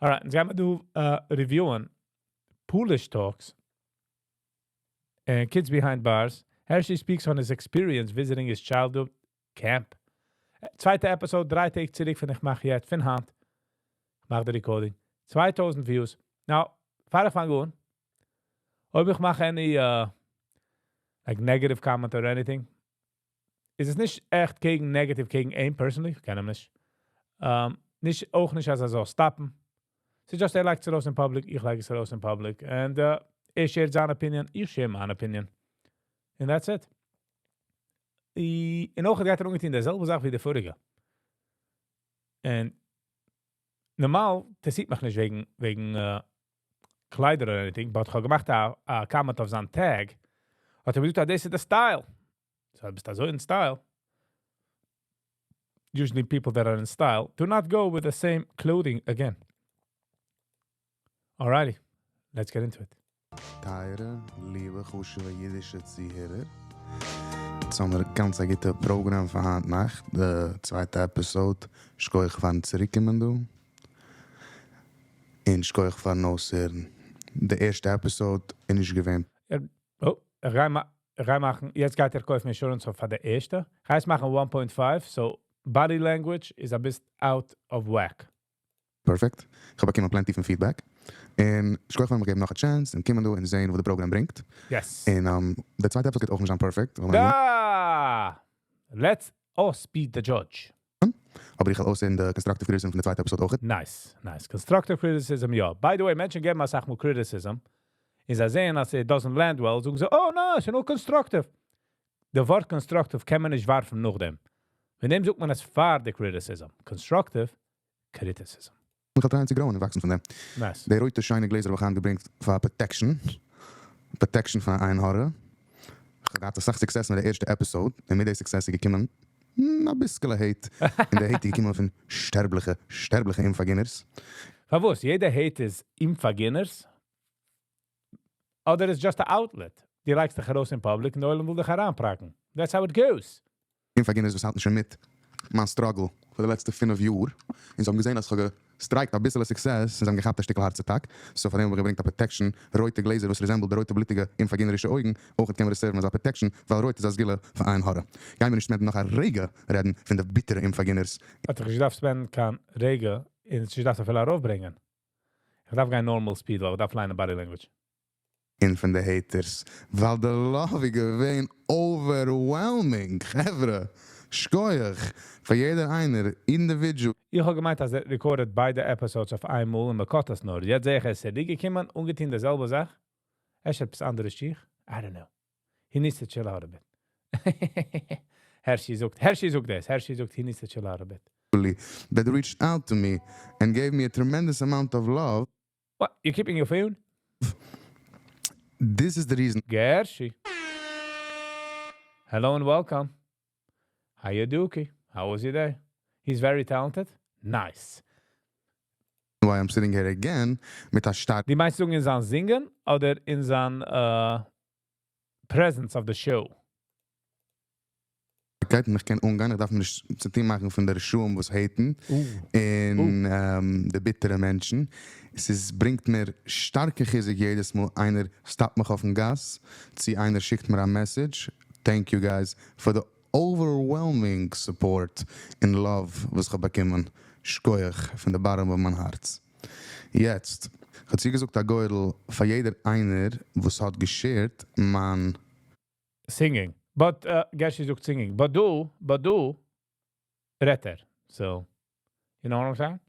Alright, אונז גיימיר דא review ען Polish Talks and Kids Behind Bars. Hershey speaks on his experience visiting his childhood camp. צווייטע episode, דריי טעג צוריק פון איך מאך יעצט, פון היינט. איך מאך די recording. 2000 views. Now, פאר איך פאנג אן, אויב איך מאך any like negative comment or anything, איז עס נישט עכט קעגן negative קעגן אים personally, איך קען אים נישט. נישט, אויך נישט אז ער זאל stop ן. ס'איז just ער לייגט עס ארויס אין public, איך לייג עס ארויס אין public. And ער share ט זיין opinion, איך share מיין opinion. And that's it. און אויך גייט ער אנגעטון די זעלבע זאך ווי די פאריגע. און נארמאל, דאס זעט מיך נישט וועגן קליידער or anything, but איך האב געמאכט א comment אויף זיין tag. האט ער געזאגט, אז דאס איז די style. So, ביסט אזוי אין style. Usually people that are in style do not go with the same clothing again. Alrighty, let's get into it. טייערע, ליבע, חשוב'ע אידישע צוהערער. יעצט האבן מיר גאנץ א גוטע program פאר היינט נאכט, די צווייטע episode. שכוח פארן צוריקקומען דא. און שכוח פארן אויסהערן. די ערשטע episode איז נישט געווען. Oh, איך גיי מאכן, יעצט גייט ער קויפן insurance פאר די ערשטע. איך גיי עס מאכן 1.5, so body language איז א ביסל out of whack. Perfect. איך האב באקומען plenty פון feedback. און שכוח פארן מיר געבן נאך א chance און קומען דא און זען וואס די program ברענגט. Yes. און די צווייטע episode גייט אויך נישט זיין perfect. Da! Let us be the judge. אבער איך וועל אויסהערן די constructive criticism פון די צווייטע episode אויך. Nice, nice. Constructive criticism, יא. By the way, מענטשן געבן אסאך מאל criticism. און זיי זעען, אז it doesn't land well, זאגן זיי, "Oh no, ס'איז נאר constructive." די ווארט constructive קען מען נישט ווארפן נאכדעם. וועגן דעם זאגט מען עס פאר די criticism. Constructive criticism. איך וועל try ען צו grow ען און וואקסן פון דעם. Nice. די רויטע שיינע גלעזער האב איך היינט פאר protection. Protection פון עין הרע. איך האב געהאט אסאך success מיט די ערשטע episode. און מיט די success איז געקומען א ביסל hate. און די hate איז געקומען פון שטערבליכע, שטערבליכע אומפארגינערס. פארוואס? יעדער hate איז אומפארגינערס? אדער איז just an outlet. דו לייגסט דיך ארויס אין public און דער עולם וויל דיך אריינפראקן. That's how it goes. אומפארגינערס וואס האלטן שוין מיט מיין struggle פאר די לעצטע 5 יאר. און זיי האבן געזען, אז איך האב גע strike ט א ביסל success און זיי האבן געכאפט א שטיקל heart attack. So פאר דעם האב איך געברענגט א protection, רויטע גלעזער, וואס resemble די רויטע בלוטיגע אומפארגינערישע אויגן. אויך קען מען עס serve ן אלס א protection, ווייל רויט איז א סגולה פאר עין הרע. גייען מיר נישט מער נאך א רגע רעדן פון די ביטערע אומפארגינערס. האט איך נישט געדארפט spend ן קיין רגע, און איך דארף אפילו ארויפברענגען. איך דארף גיין normal speed, ווייל איך דארף ליינען body language. און פון די haters. ווייל די love איז געווען overwhelming. חברה, שכוח. פאר יעדער איינער, individual. איך האב געמיינט, אז ער record ט ביידע episodes אויף איינמאל און מען cut עס נאר. יעצט זע איך, עס איז געקומען, אנגעטון די זעלבע זאך. ער האט עפעס אנדערע שיך. I don't know. He needs to chill out a bit. Hershey זאגט, Hershey זאגט דאס. Hershey זאגט, he needs to chill out a bit. That reached out to me and gave me a tremendous amount of love. What? You keeping your phone? This is the reason Gershi. Hello and welcome. How you dookie? How was your day? He's very talented. Nice. Why I'm sitting here again מיט א שטארק די מיינסט אין זיין זינגען אדער אין זיין presence of the show? קייט איך קען אנגיין, איך דארף מיר נישט צו טון מאכן פון די רשעים וואס hate ן און די ביטערע מענטשן. עס איז ברענגט מיר שטארקע חיזוק יעדעס מאל איינער stop ט מיך אויפן גאס, צי איינער שיקט מיר א message. Thank you guys for the overwhelming support and love וואס איך האב באקומען. שכוח פון די bottom פון מיין הארץ. יעצט, איך האב צוגעזאגט א גורל פאר יעדער איינער וואס האט גע share ט מיין Singing. But Gershi זאגט singing. But דא רעדט ער. So, you know what I'm saying?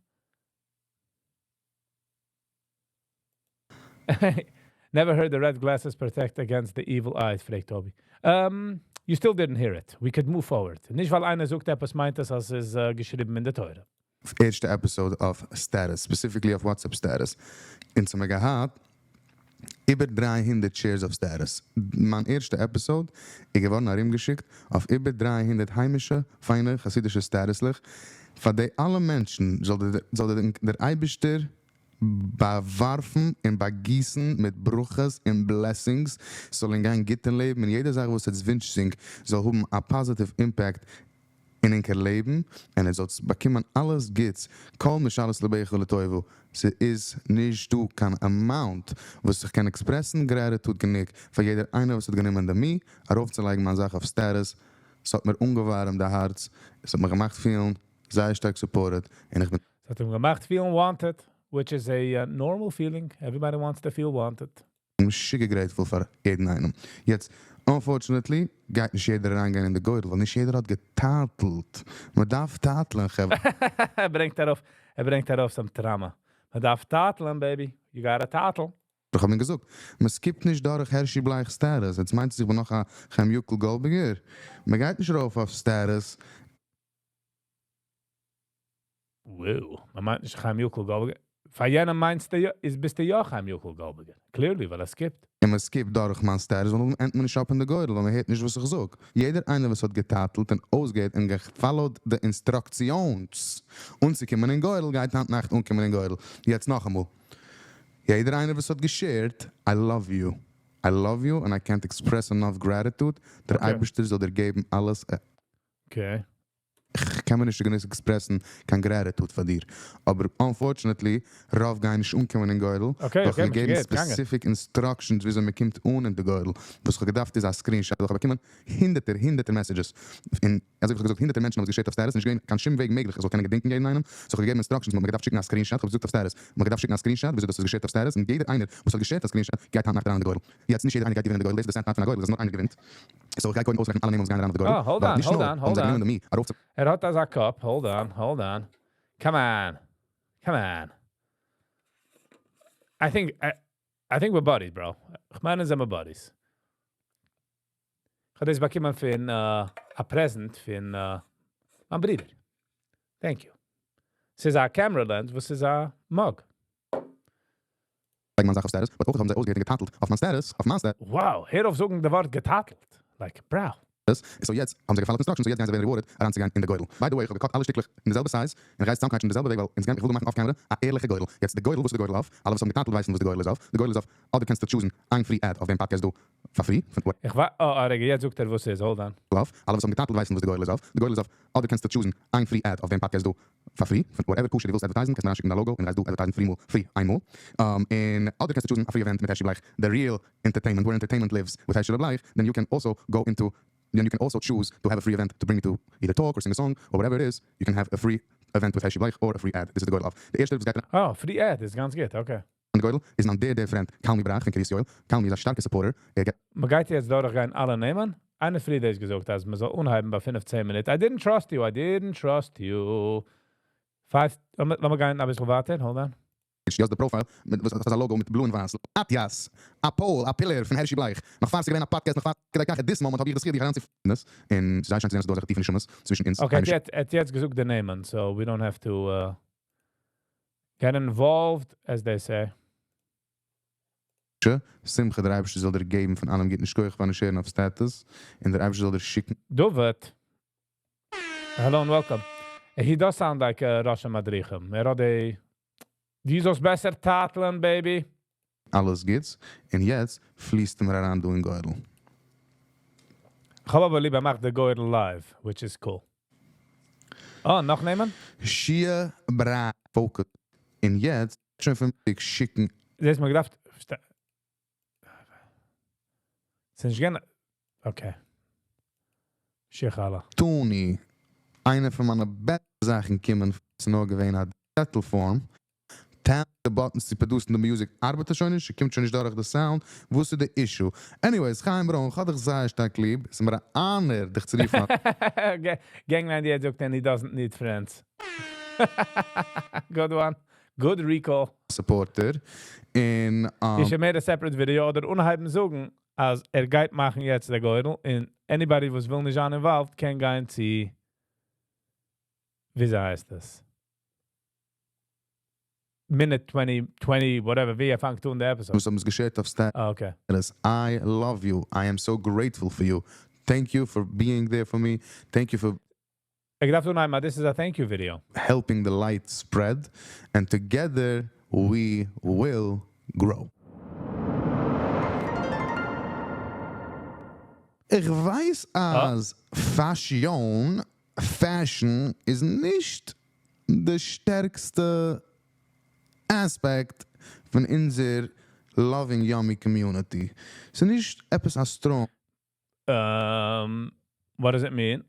Never heard the red glasses protect against the evil eyes, פרעגט Toby. You still didn't hear it. We could move forward. נישט ווייל איינער זאגט עפעס מיינט עס, אז עס איז געשריבן אין דער תורה. ערשטע episode אויף status, specifically אויף WhatsApp status. און ס'האמיר געהאט איבער 300 shares אויף status. מיין ערשטע episode איז געווארן ארומגעשיקט אויף איבער 300 היימישע, פיינע, חסידישע status לעך. פאר די אלע מענטשן זאל דער אייבערשטער באווארפן און באגיסן מיט ברכות און blessings, זאלן גיין גוט אין לעבן, און יעדע זאך וואס עטס ווינטשט זיך, זאל האבן א positive impact. אין ענקער לעבן, און עטס זאלטס באקומען אלעס גוטס, כל משאלות לבך לטובה, ס'איז נישט דא קיין amount וואס איך קען express ן gratitude גענוג פאר יעדער איינער וואס האט גענומען די מי ארויפצולייגן מיין זאך אויף status, ס'האט מיר אנגעווארעמט די הארץ, עס האט מיך געמאכט פילן זייער שטארק supported, און איך בין. ס'האט אים געמאכט פילן wanted, which is a normal feeling. Everybody wants to feel wanted. משוגע grateful פאר יעדן איינעם. יעצט, unfortunately, גייט נישט יעדער אריינגיין אין די גורל, ווייל נישט יעדער האט געטאטלט. מ'דארף טאטלען, חברה. ער ברענגט ארויף, ער ברענגט ארויף some trauma. מ'דארף טאטלען, baby. You gotta טאטל. איך האב אים געזאגט, מ'skip ט נישט דורך הערשי בלייך status. יעצט מיינט עס איך בין נאך א חיים יוקל גאלדבערגער? מ'גייט נישט ארויף אויף status. Wow, מ'מיינט נישט חיים יוקל גאלדבערגער. פאר יענעם מיינסטו יא, איז ביסטו יא חיים יוקל גאלדבערגער. Clearly, ווייל ער skip ט. און מ'skip ט דורך מיין status, ווייל נאכדעם ענדט מען נישט אפ אין די גורל, ווייל מ'הערט נישט וואס איך זאג. יעדער איינער וואס האט געטאטלט און אויסגעהערט און גע follow ט די instructions אנצוקומען אין גורל, גייט היינט נאכט אנקומען אין גורל. יעצט נאכאמאל. יעדער איינער וואס האט גע share ט, I love you. I love you and I can't express enough gratitude. דער אייבערשטער זאל דיר געבן אלעס. איך קען מיר נישט גענוג express ן קיין gratitude פאר דיר. אבער unfortunately, רוב גייען נישט אנקומען אין גורל, ווייל איך האב געגעבן specific instructions וויאזוי מען קומט אן אין די גורל. וואס איך האב געדארפט איז א screenshot, ווייל איך האב באקומען הונדערטער הונדערטער messages, און אזוי ווי איך האב געזאגט הונדערטער מענטשן האבן עס גע share ט אויף status, נישט געווען קיין שום וועג מעגליך איך זאל קענען געדענקען יעדן איינעם, so איך האב געגעבן instructions, מען האט מיר געדארפט שיקן א screenshot, איך האב געזאגט אויף status, מען האט געדארפט שיקן א screenshot וויאזוי דאס איז גע share ט אויף status, און יעדער איינער וואס האט גע share ט א screenshot גייט היינט נאכט אריין אין די גורל. יעצט נישט יעדער איינער גייט געווינען די גורל, דאס איז די sad part פון א גורל איז אז נאר איינער געווינט, so איך גיי קודם אויסרעכענען אלע נעמען וואס גייען אריין אויף די גורל, אה, hold ווייל on, נישט hold נאר on, האבן hold זיי on. גענומען די מי ארויף צו. ער האט אזא קאפ, hold on, hold on. Come on. Come on. I think, I think we're buddies, bro. איך מיין, זענען מיר buddies. איך האב דאס באקומען פון א present פון מיין ברודער. Thank you. ס'איז א camera lens, וואס איז א mug. לייגן מיין זאך אויף status, but אויך האבן זיי אויסגעהערט און געטאטלט אויף מיין status, אויף מיין status. Wow, הער אויף זאגן די ווארט געטאטלט. Like, bro. So יעצט האבן זיי גע follow ט instructions, so יעצט גייען זיי ווערן rewarded אריינצוגיין אין די גורל. By the way, איך האב גע cut אלע שטיקלעך אין די זעלבע size, און איך גיי עס צוזאמקנייטשן די זעלבע וועג, ווייל אונז גייען, איך וויל דא מאכן off camera א ערליכע גורל. יעצט די גורל, וואס איז די גורל אויף? אלע וואס האבן געטאטלט ווייסן וואס די גורל איז אויף. די גורל איז אויף, אדער קענסטו choose ן איין free ad אויף דעם פאדקעסט דא פאר free, פון איך וויי, oh, רגע, יעצט זאגט ער וואס איז, hold on. אויף, אלע וואס האבן געטאטלט ווייסן וואס די גורל איז אויף. די גורל איז אויף, אדער קענסטו choose ן איין free ad אויף דעם פאדקעסט דא פאר free, פון whatever כשר דו ווילסט advertise ן, קענסט מיר אריינשיקן דיין logo און גייסט דא advertise ן free מאל, free איינמאל. און אדער קענסטו choose ן א free event מיט הערשי בלייך, the real entertainment, where entertainment lives with הערשי בלייך, then you can also go into, then you can also choose to have a free event to bring me to either talk or sing a song or whatever it is, you can have a free event with הערשי בלייך or a free ad. This is the גורל אויף. די ערשטע וואס גייט Oh, free ad איז גאנץ גוט, okay. די גורל איז מיין dear dear friend קלמי בראך פון קרית יואל. קלמי איז א שטארקע supporter. ער געט מען גייט יעצט דורכגיין אלע נעמען. איינער פריער האט געזאגט, אז מען זאל אנהייבן ביי 15 מינוט. I didn't trust you, I didn't trust you. Five, לאמיר גיין א ביסל ווייטער, hold on. יא, די profile, מיט וואס האט אזא logo מיט blue און ווייס. אטיאס, א pole, א pillar פון הערשי בלייך. נאך פאר ס'איז געווען א פאדקעסט, נאך פאר כדי ככה, this moment האב איך דאס חיוב דיך אריינצו און ס'איז זייער שיין צו זען אז ס'איז דא אזעלכע טיפע נשמות צווישן אונז. Okay, ער האט יעצט געזאגט די נעמען, so we don't have to get involved, as they say. שמחה, דער אייבערשטער זאל דיר געבן פון אלעם גוטן, שכוח פארן share ן אויף status, און דער אייבערשטער זאל דיר שיקן. David. Hello and welcome. He does sound like a ראש המדריכים. ער האט די. דו זאלסט בעסער טאטלען, baby. אלעס גוטס, און יעצט פליסט מיר אריין דא אין גורל. איך האב אבער ליב, ער מאכט די גורל live, which is cool. Oh, נאך נעמען? שיה ברא focus. און יעצט שוין פון שיקן. דאס מיר געדארפט. ס'איז נישט געווען. Okay. שיחלה. טוני, איינע פון מיינע בעסטע זאכן קומען, ס'איז נאר געווען א צעטל form. Tap the buttons צו produce ן די music ארבעט עס שוין נישט, קומט שוין נישט דורך די sound. וואס איז די issue? Anyways, חיים ברוין, איך האב דיך זייער שטארק ליב. עס איז מיר א honor, דיך צו רופן. Gang 98 זאגט, and he doesn't need friends. Good one. Good recall. Supporter. און You should made a separate video אדער אנהייבן זאגן, אז ער גייט מאכן יעצט דער גורל, און anybody וואס וויל נישט זיין involved, קען גיין צו, ווי הייסט דאס? Minute 20, 20, whatever, ווי ער פאנגט אן די episode. וואס האבן עס גע share ט אויף status. Oh, okay. I love you. I am so grateful for you. Thank you for being there for me. Thank you for איך דארף אנהייבן, this is a thank you video. helping the light spread. And together we will grow. איך ווייס אז fashion. Fashion איז נישט די שטערקסטע aspect פון אונזער loving yummy community. ס'איז נישט עפעס א strong. What does it mean?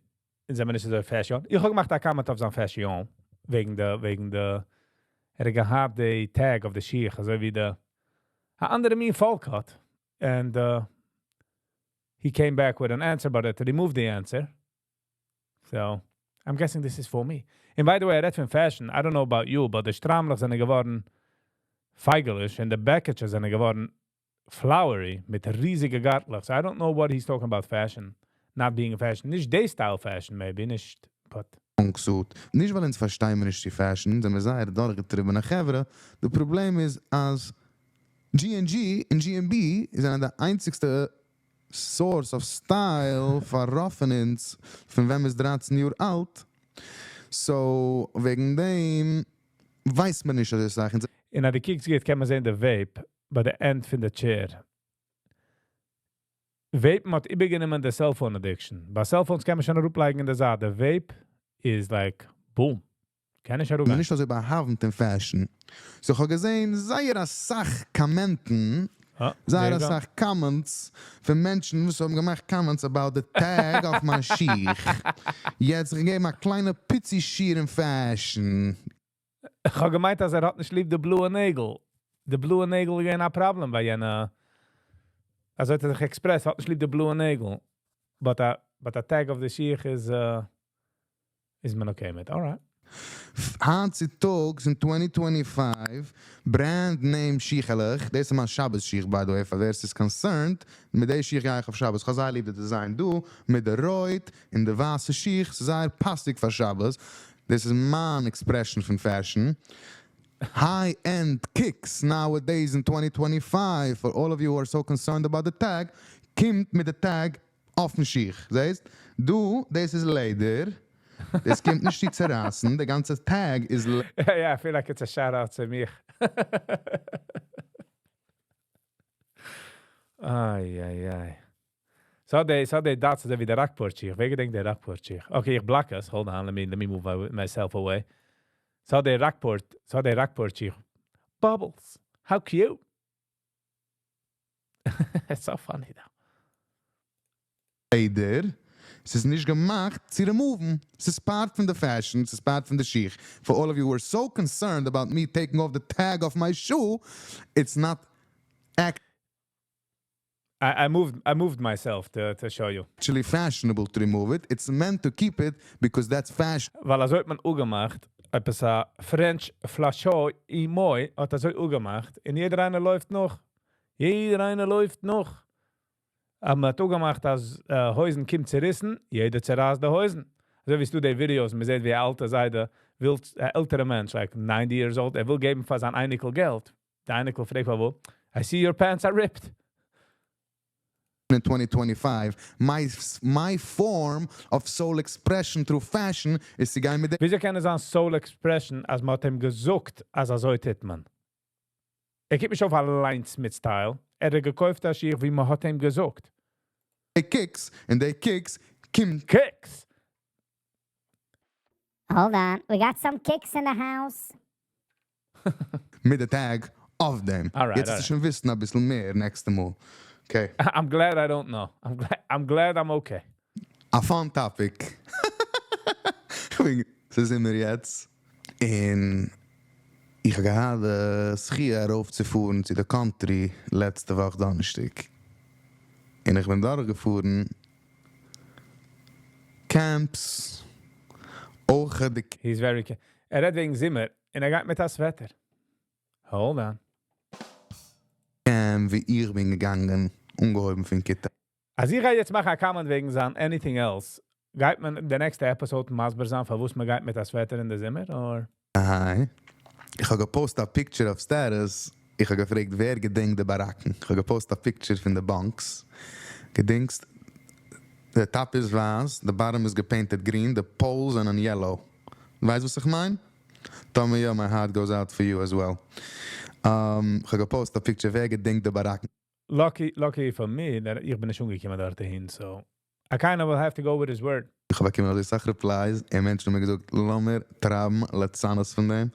אונז זעמיר נישט אזוי fashion. איך האב געמאכט א comment אויף זיין fashion. וועגן די, וועגן די, ער האט געהאט די tag אויף די שיך, אזוי ווי די, א אנדערע מין פאלק האט. And he came back with an answer, but it removed the answer. So, I'm guessing this is for me. And by the way, ער רעדט פון fashion. I don't know about you, but די שטריימלעך זענען געווארן פייגעליש און די בעקיטשעס זענען געווארן flowery מיט ריזיגע גארטלעך. So I don't know what he's talking about fashion. Not being a fashion. נישט די style fashion, maybe. נישט, but. Suit. נישט ווייל אונז פארשטייען מיר נישט די fashion, זענען מיר זייער דורכגעטריבענע חברה. די פראבלעם איז אז G&G און G&B זענען די איינציגסטע source of style פאר רוב פון אונז פון ווען מ'איז 13 יאר אלט. So וועגן דעם ווייסט מען נישט אזוי זאכן. און אז די קוקסט גוט קען מען זען די vape ביי די end פון די chair. Vape האט איבערגענומען די cell phone addiction. ביי cell phones קען מען שוין אראפלייגן אין די זייט. די vape איז like, boom. קען נישט אראפגיין. נישט אזוי באהאוונט אין fashion. So איך האב געזען זייער אסאך קאמענטן, זייער אסאך comments פון מענטשן וואס האבן געמאכט comments about the tag אויף מיין שיך. יעצט איך געב א קליינע פיצי שיעור אין fashion. איך האב געמיינט אז ער האט נישט ליב די בלויע נעגל. די בלויע נעגל איז געווען א פראבלעם ביי יענע. אזוי האט ער זיך expressed, האט נישט ליב די בלויע נעגל. But a tag אויף די שיך איז מען okay מיט. Alright. היינט צו טאגס אין 2025, brand name שיכעלעך, דאס איז מיין שבת שיך by the way, פאר ווער ס'איז concerned, מיט די שיך גיי איך אויף שבת. איך האב זייער ליב די design דא, מיט די רויט און די ווייסע שיך, ס'איז זייער פאסיג פאר שבת. דאס איז מיין expression פון fashion. High-end kicks nowadays in 2025, for all of you who are so concerned about the tag, קומט מיט די tag אויפן שיך. זעסט? דא, דאס איז לעדער. דאס קומט נישט צו צערייסן. די גאנצע tag איז Yeah, I feel like it's a shout out צו מיך. איי, איי, איי. So די dots אזוי ווי די Rockport שיך. ווער געדענקט די Rockport שיך? Okay, איך block עס. Hold on, let me move myself away. So די Rockport שיך. Bubbles. How cute. It's so funny though. לעדער. עס איז נישט געמאכט צו remove ן. עס איז part פון די fashion, עס איז part פון די שיך. For all of you who are so concerned about me taking off the tag of my shoe, it's not I moved myself to show you. actually fashionable to remove it. It's meant to keep it because that's fashion. ווייל אזוי האט מען אפגעמאכט, עפעס א French פלאשוי אימוי האט אזוי אפגעמאכט, און יעדער איינער לויפט נאך. יעדער איינער לויפט נאך. אבער מען האט אפגעמאכט, אז הויזן קומט צעריסן, יעדער צערייסט די הויזן. אזוי ווי ס'דא די videos, מען זעט ווי א אלטע זיידע וויל, א עלטערע מענטש, like 90 years old, ער וויל געבן פאר זיין אייניקל געלט. דער אייניקל פרעגט, וואו? I see your pants are ripped. In 2025, my form of soul expression through fashion איז צו גיין מיט וויאזוי קען עס זיין soul expression, אז מען האט אים געזאגט, אז אזוי טוט מען? ער קומט נישט אויף אליינס מיט style. ער האט געקויפט א שיך, ווי מען האט אים געזאגט. Kicks, און די kicks קומט Kicks! Hold on, we got some kicks in the house. מיט די tag אויף דעם. Alright, יעצט איז שוין וויסן א ביסל מער next מאל. Okay. I'm glad I don't know. I'm glad I'm okay. A fun topic. אזוי זעמיר יעצט. און איך האב געהאט די זכיה ארויפצופארן צו די country לעצטע וואך דאנערשטאג. און איך בין דורכגעפארן camps. אויך די He's very ער רעדט וועגן זומער און ער גייט מיט א sweater. Hold on. Camp ווי איך בין געגאנגען, אנגעהויבן פון כיתה אז איך גיי יעצט מאכן א comment וועגן זיין anything else, גייט מען די next episode מסביר זיין, פארוואס מען גייט מיט א sweater אין די זומער, or? Hi. איך האב גע post א picture אויף status. איך האב געפרעגט, ווער געדענקט די באראקן? איך האב גע post א picture פון די bunks. געדענקסט? The top איז ווייס, the bottom איז גע painted green, the poles זענען yellow. ווייסט וואס איך מיין? Tell me, yeah, my heart goes out for you as well. איך האב גע post א picture, ווער געדענקט די באראקן? Lucky for me, that איך בין נישט אנגעקומען דארט אהין, so. I kind of will have to go with his word. איך האב באקומען אזוי סאך replies, און מענטשן האבן מיר געזאגט, לאמיר טרייבן ליצנות פון דעם.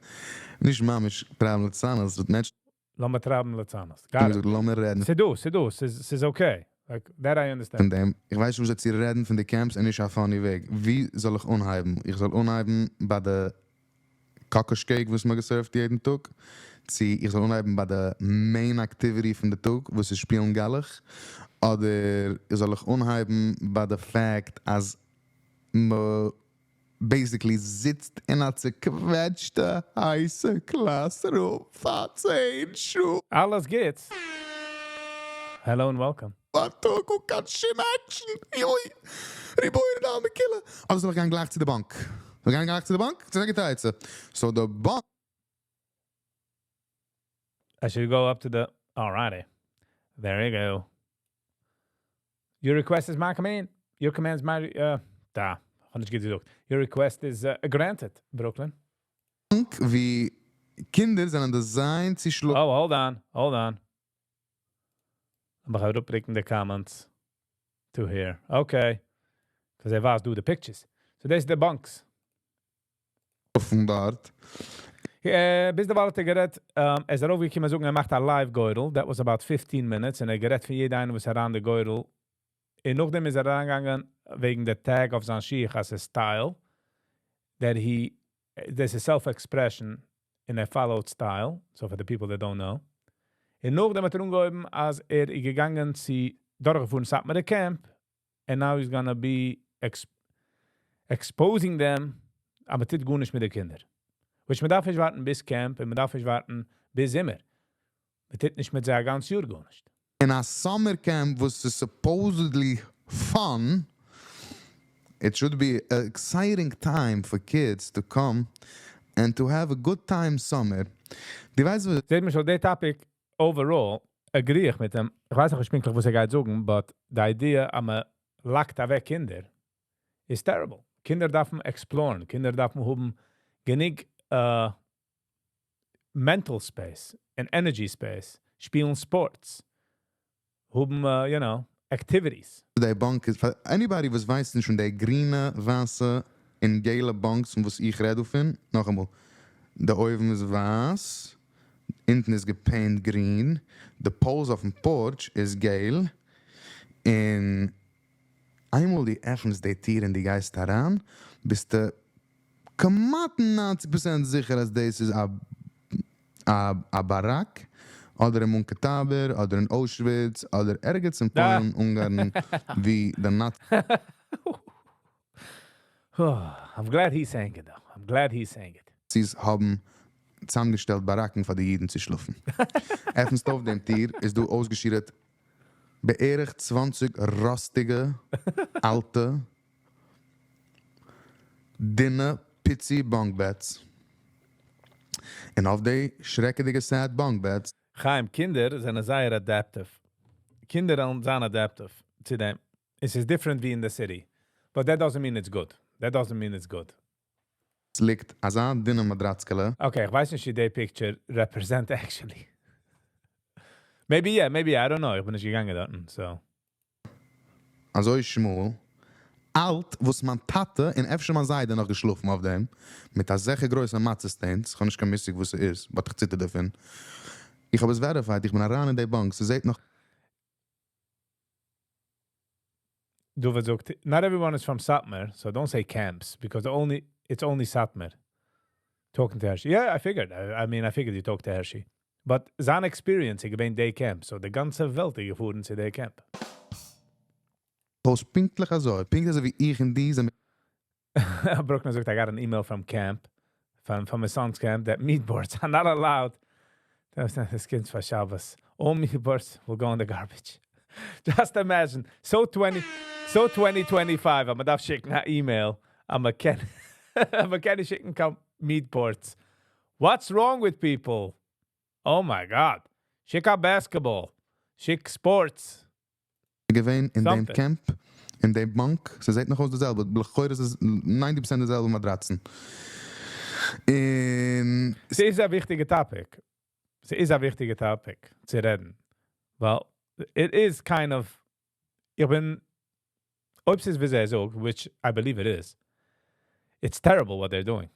נישט ממש טרייבן ליצנות, but מענטשן לאמיר טרייבן ליצנות. האבן Got it. געזאגט, לאמיר רעדן ס'איז דא, ס'איז דא, ס'איז okay. Like, that I understand. פון דעם. איך ווייס נישט וואס צו רעדן פון די camps און נישט א funny וועג. ווי זאל איך אנהייבן? איך זאל אנהייבן ביי די קאקאש cake וואס מ'האט גע serve ט יעדן טאג? צו איך זאל אנהייבן ביי די main activity פון די טאג, וואס איז שפילן גלח? אדער זאל איך אנהייבן ביי די fact אז מען basically זיצט אין א צעקוועטשטע הייסע classroom פאר 10 שעה אלעס גוטס. Hello and welcome. א טאג אן קיין שום action. יוי. רבונו דעלמא כולא. אדער זאל איך גיין גלייך צו די bunk? זאל איך גיין גלייך צו די bunk? ס'איז א גוטע עצה. So די bunk I should go up to the. Alrighty. There you go. Your request is my command. Your command is my. דא. האב נישט געזאגט. Your request is granted, Brooklyn. ווי קינדער זענען designed צו שלאפן. Oh, hold on. Hold on. אבער איך אראפברענגען די comments to here. Okay. Because ער ווייזט דא the pictures. So there's the bunks. דארט. ביז דערווייל האט ער גערעדט, ער איז ארויפגעקומען זאגן, ער מאכט א live גורל. That was about 15 minutes. און ער גערעדט פון יעדער איינער, וואס אריין די גורל. און נאכדעם איז ער אריינגעגאנגען וועגן די tag אויף זיין שיך as a style. That he, there's a self-expression in a followed style. So for the people that don't know. און נאכדעם האט ער אנגעהויבן, אז ער איז געגאנגען צו דורכגעפארן סאטמארער camp. And now he's gonna be exposing them, אבער טוט גארנישט מיט די קינדער. Which מען דארף נישט ווארטן ביז camp און מען דארף נישט ווארטן ביז זומער. מען טוט נישט מיט זיי א גאנץ יאר גארנישט. אין א summer camp וואס איז supposedly fun, it should be an exciting time for kids to come and to have a good time summer. דו ווייסט וואס זעט מען שוין, די topic overall agree איך מיט אים. איך ווייס נאך נישט פונקטליך וואס ער גייט זאגן, but the idea אז מען lock ט אוועק קינדער is terrible. קינדער דארפן explore ן, קינדער דארפן האבן גענוג mental space and energy space, שפילן sports, האבן activities. די bunk איז, for anybody וואס ווייסט נישט פון די גרינע, ווייסע און געלע bunks, פון וואס איך רעד דערפון, נאכאמאל. די אויבן איז ווייס, אונטן איז גע paint גרין, די poles אויפן porch איז געל, און איינמאל דו עפנסט די טיר און דו גייסט אריין, ביסטו כמעט 90% זיכער אז דאס איז א באראק, אדער אין מונקא-טאבאר, אדער אין אוישוויץ, אדער ערגעץ אין פוילן, אונגארן, ווי די Nazis I'm glad he's saying it though. I'm glad he's saying it. האבן צוזאמגעשטעלט באראקן פאר די אידן צו שלאפן. עפנסט אויף דעם טיר, איז דא אויסגעשורה'ט בערך 20 ראסטיגע, אלטע, דינע, פיצי bunk beds. און אויף די שרעקעדיגע sad bunk beds חיים, קינדער זענען זייער adaptive. קינדער זענען adaptive צו דעם. It is different ווי in the city. But that doesn't mean it's good. That doesn't mean it's good. ליגט אזא דינע מאטראצקעלע. Okay, איך ווייס נישט, ווי די picture represent actually. Maybe yeah, maybe I don't know. איך בין נישט געגאנגען דארטן, so. אזוי שמאל, אלט, וואס מיין טאטע און אפשר מיין זיידע נאך געשלאפן אויף דעם, מיט אזעלכע גרויסע מצה stains, איך האב נישט קיין מושג וואס עס איז, but איך ציטער דערפון. איך האב עס verified, איך בין אריין אין די bunk, ס'זעט נאך דו זאגסט, not everyone is from Satmar, so don't say camps, because it's only Satmar. Talking to Hershey. Yeah, I figured. I mean, I figured you talk to Hershey. But זיין experience איז געווען day camp, so די גאנצע וועלט איז געפארן צו day camp. אויס פונקטליך אזוי, פונקט אזוי ווי איך אין דיזע Bruckner זאגט, I got an email from camp, from my son's camp, that meat boards are not allowed. דאס קינד פאר שבת. All meat boards will go in the garbage. Just imagine. So 20, so 2025, אז מ'דארף שיקן אן email. אז מ'קען נישט שיקן קיין meat boards. What's wrong with people? Oh my God. שיק א basketball. שיק sports. געווען אין דעם Something. camp, אין דעם bunk, ס'זעט נאך אויס דאס זעלבע, לכאורה איז עס 90% די זעלבע מאטראצן. און ס'איז א וויכטיגע topic. ס'איז א וויכטיגע topic צו רעדן. Well, it is kind of, איך בין אויב ס'איז ווי זיי זאגן, which I believe it is, it's terrible what they're doing.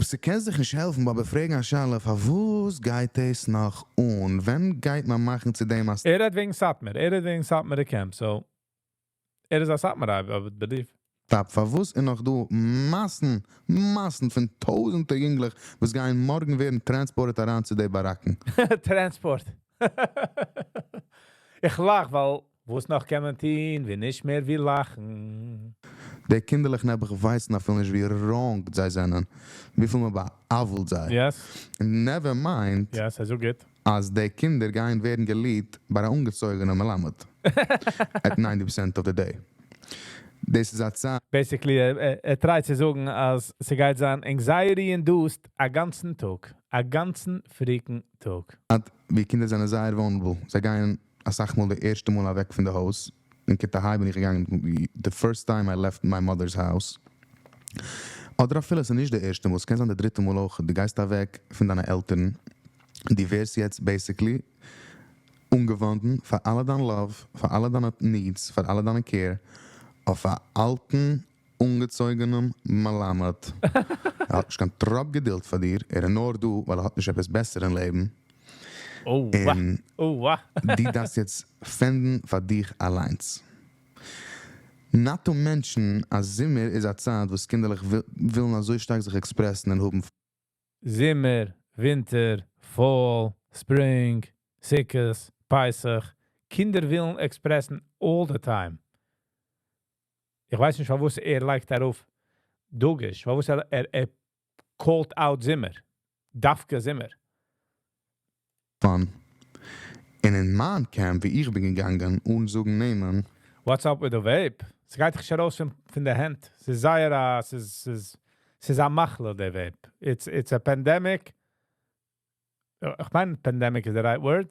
ס'קען זיך נישט העלפן אבער פרעגן א שאלה, פארוואס גייט עס נאך אן? ווען גייט מען מאכן צו דעם א ער רעדט וועגן סאטמאר, ער רעדט וועגן סאטמארע camp, so ער איז א סאטמארער, I would believe. stop? פארוואס איז נאך דא מאסן מאסן פון טויזנטער יונגלעך וואס גייען מארגן ווערן transported אריין צו די באראקן? Transport. איך לאך, ווייל וואס נאך קען מען טון, ווי נישט מער ווי לאכן? די קינדערלעך נעבעך ווייסן אפילו נישט ווי wrong זיי זענען, וויפיל מען בא'עוול'ט זיי. Never mind Yes, אזוי גוט. אז די קינדער גייען ווערן גע lead ביי א אנגעצויגענע מלמד at 90% of the day. דאס איז א צייט Basically, ער try ט צו זאגן, אז ס'גייט זיין anxiety induced א גאנצן טאג. א גאנצן freaking טאג. ווי קינדער זענען זייער vulnerable. זיי גייען אסאך מאל די ערשטע מאל אוועק פון די הויז. אין כיתה ה' בין איך געגאנגען, the first time I left my mother's house. אדער אפילו עס איז נישט די ערשטע מאל, עס קען זיין די דריטע מאל אויך. דו גייסט אוועק פון דיינע עלטערן. דו ווערסט יעצט basically אנגעוואנדן פאר אלע דיין love, פאר אלע דיינע needs, פאר אלע דיינע care, אויף א אלטן, אנגעצויגענעם מלמד. ער האט נישט קיין טראפ געדולד פאר דיר, ער איז נאר דא, ווייל ער האט נישט עפעס בעסער אין לעבן. און דו דארפסט יעצט פענדן פאר דיך אליינס. Not to mention, אז זומער איז א צייט וואס קינדערלעך ווילן אזוי שטארק זיך express ן און האבן זומער, ווינטער, fall, spring, סוכות, פסח. קינדער ווילן express ן all the time. איך ווייס נישט, וואס ער לייגט דערויף דגוש, וואס ער called out זומער. דווקא זומער. Fun. און אין מיין camp, ווי איך בין געגאנגען, אן זאגן נעמען, What's up with the vape? ס'גייט זיך ארויס פון די הענט. ס'איז זייער א, ס'איז א מחלה, די vape. It's a pandemic. איך מיין, pandemic is the right word.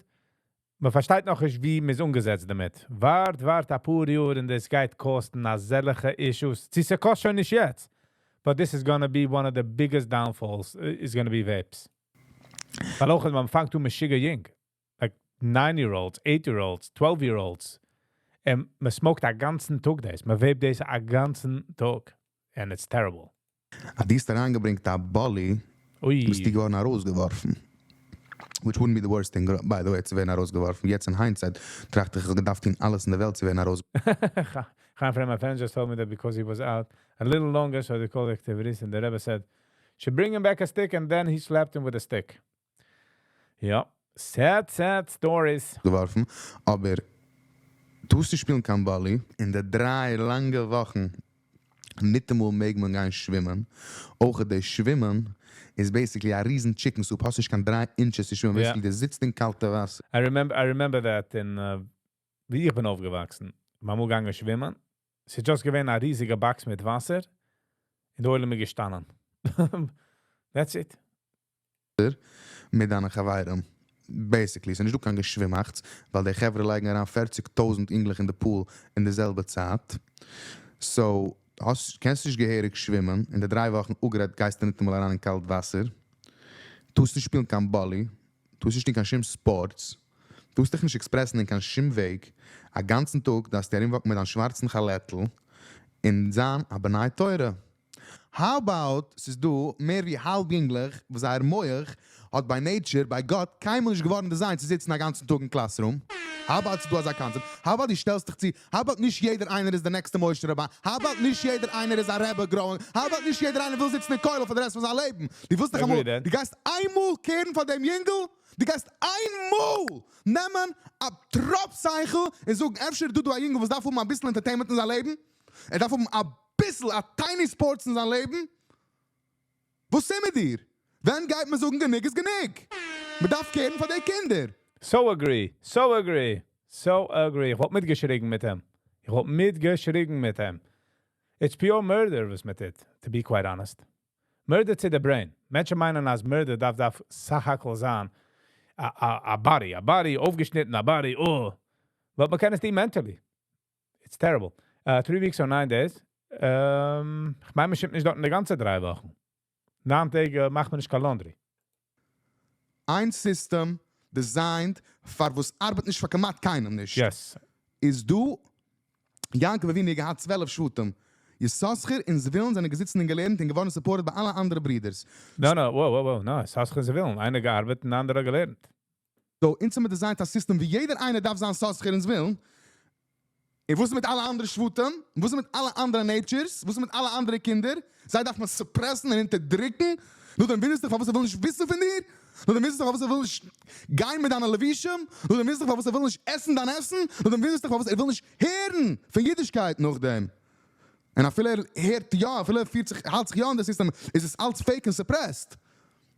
מען פארשטייט נאך נישט, ווי מ'איז אנגעזעצט דערמיט. ווארט, ווארט א פאר יאר און דאס גייט קאסטן אזעלכע issues. ס'קאסט שוין נישט יעצט. But this is gonna be one of the biggest downfalls, is gonna be vapes. ווייל אויך, מען פאנגט אן משוגע יונג. Like 9-year-olds, 8-year-olds, 12-year-olds. און מען smoke ט א גאנצן טאג דאס. מען vape דאס א גאנצן טאג. And it's terrible. אז דו האסט אריינגעברענגט א bully, אוי. ביסטו געווארן ארויסגעווארפן. Which wouldn't be the worst thing, by the way, צו ווערן ארויסגעווארפן. יעצט אין hindsight טראכט איך, איך האב געדארפט טון אלעס אין דער וועלט צו ווערן ארויס Chaim friend, my friend just told me that because he was out a little longer, so they called activities, and the Rebbe said, should bring him back a stick, and then he slapped him with a stick. Ja, sad, sad stories. געווארפן, אבער טארסט נישט שפילן קיין באלי, אין די 3 לאנגע וואכן, ניטאמאל מעג מען גיין שווימען. אויך די שווימען איז basically א ריזן chicken soup, האסט נישט קיין 3 inches צו שווימען. Basically, דו זיצט אין קאלטע וואסער. I remember that in, ווי איך בין אויפגעוואקסן. מ'איז אמאל געגאנגען שווימען. ס'איז just געווען א ריזיגע box מיט וואסער. און די עולם איז געשטאנען. That's it. מיט דיינע חברים. Basically, ס'איז נישט דא קיין געשווימאכץ, ווייל די חברה לייגן אריין 40.000 אינגלעך אין די pool אין די זעלבע צייט. So, קענסט נישט געהעריג שווימען, אין די 3 וואכן אפגערעדט גייסטו נישט אמאל אריין אין קאלט וואסער. טארסט נישט שפילן קיין באלי, טארסט נישט טון קיין שום sports, טארסט דיך נישט express ן אין קיין שום וועג. א גאנצן טאג דארפסטו ארומוואקן מיט דיין שווארצן כאלאטל און זיין א בני תורה. How about, ס'איז דא מער ווי האלב יונגלעך, וואס זייער מוח האט by nature, by God, קיינמאל נישט געווארן designed צו זיצן א גאנצן טאג אין classroom. How about ס'איז דא אזא concept? How about דו שטעלסט דיך צו? How about נישט יעדער איינער איז דער נעקסטע משה רבינו? How about נישט יעדער איינער איז א רבי growing? How about נישט יעדער איינער וויל זיצן אין כולל פאר די rest פון זיין לעבן? דו ווילסט דאך אמאל, דו גייסט איינמאל care ן פאר דעם יונגל? דו גייסט איינמאל נעמען א טראפ שכל און זאגן, אפשר איז דא דא א יונגל וואס דארף האבן אביסל entertainment אין זיין לעבן? ער דארף האבן אביסל, א tiny sports אין זיין לעבן? וואס איז מיט דיר? ווען גייט מען זאגן גענוג איז גענוג? מען דארף care ן פאר די קינדער. So agree, so agree, so agree. איך וואלט מיטגעשריגן מיט אים. איך וואלט מיטגעשריגן מיט אים. It's pure murder וואס מען טוט, to be quite honest. Murder to the brain. מענטשן מיינען אז murder דארף סך הכל זיין א body, אויפגעשניטן, א body, oh. But מען קען עס טון mentally. It's terrible. 3 weeks or 9 days. איך מיין, מען שווימט נישט דארט די גאנצע 3 וואכן. 9 טעג מאכט מען נישט קיין laundry. איין system designed פאר וואס ארבעט נישט פאר כמעט קיינעם נישט. איז דא יעקב אבינו האט געהאט 12 שבטים. יששכר און זבולון זענען געזיצן און געלערנט און געווארן supported ביי אלע אנדערע ברידערס. No, whoa, no, יששכר און זבולון. איינער געארבעט און אנדערע געלערנט. So, אונז האבן מיר designט א system ווי יעדער איינער דארף זיין יששכר און זבולון. און וואס איז מיט אלע אנדערע שבטים? וואס איז מיט אלע אנדערע natures? וואס איז מיט אלע אנדערע קינדער? זיי דארף מען suppressן און אונטערדרוקן? נאכדעם וואונדערסט דיך פארוואס ער וויל נישט וויסן פון דיר? נאכדעם וואונדערסט דיך פארוואס ער וויל נישט גיין מיט דיינע לבושים? נאכדעם וואונדערסט דיך פארוואס ער וויל נישט עסן דיין עסן? נאכדעם וואונדערסט דיך פארוואס ער וויל נישט הערן פון אידישקייט נאכדעם? און אפילו ער הערט יא, אפילו ער פירט זיך, האלט זיך יא אין די system, איז עס אלץ fake און suppressed.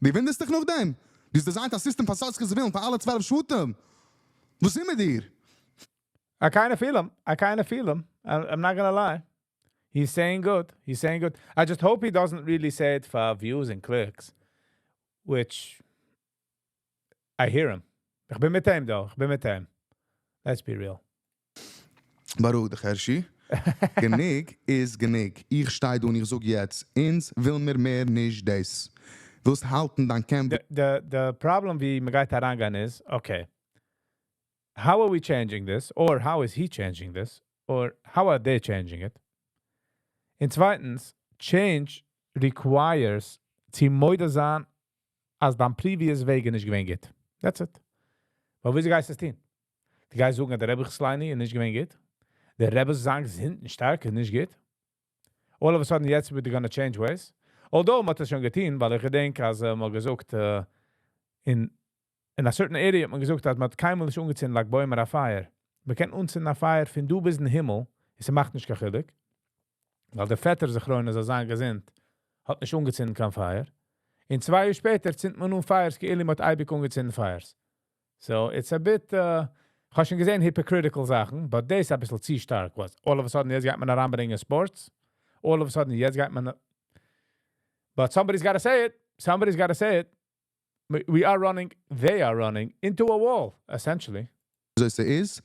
דו וואונדערסט דיך נאכדעם? דו האסט designט א system פאר יששכר זבולון, פאר אלע 12 שבטים. וואס איז מיט דיר? I kind of feel him. I kind of feel him. I'm not gonna lie. He's saying good. He's saying good. I just hope he doesn't really say it for views and clicks, which I hear him. איך בין מיט אים דא. איך בין מיט אים. Let's be real. בארואיג דיך, הערשי. גענוג איז גענוג. איך שטיי דא און איך זאג יעצט, אונז וויל מיר מער נישט דאס. ווילסט האלטן דיין camp. The problem ווי מ'גייט אריינגיין איז, okay, how are we changing this? Or how is he changing this? Or how are they changing it? און צווייטנס, change requires צו מודה זיין אז דיין previous וועג איז נישט געווען גוט. That's it. ווייל ווי גייסט עס טון? דו גייסט זאגן, דער רבי איז נישט געווען גוט. דער רבי זאגט, זינט שטארק איז נישט גוט. All of a sudden, יעצט we're gonna change ways. Although, מ'האט עס שוין געטון, ווייל איך געדענק, אז מ'האט געזאגט, in a certain area האט מען געזאגט, אז מ'האט קיינמאל נישט אנגעצינדן ל"ג בעומר א פייער. מ'קען אנצינדן א פייער פון דא ביז אין הימל, עס מאכט נישט קיין חילוק. ווייל דער פעטער זכרונו זאל זיין געזונט, האט נישט אנגעצינדן קיין פייער. און 2 יאר שפעטער צינדט מען אן פייערס, כאילו מ'האט אייביג אנגעצינדן פייערס. So it's a bit, איך האב שוין געזען hypocritical זאכן, but דאס איז א ביסל צו שטארק. וואס? All of a sudden, יעצט גייט מען אריינברענגען sports. All of a sudden, יעצט גייט מען. But somebody's got to say it. Somebody's got to say it. We are running, they are running into a wall, essentially. אזוי עס איז,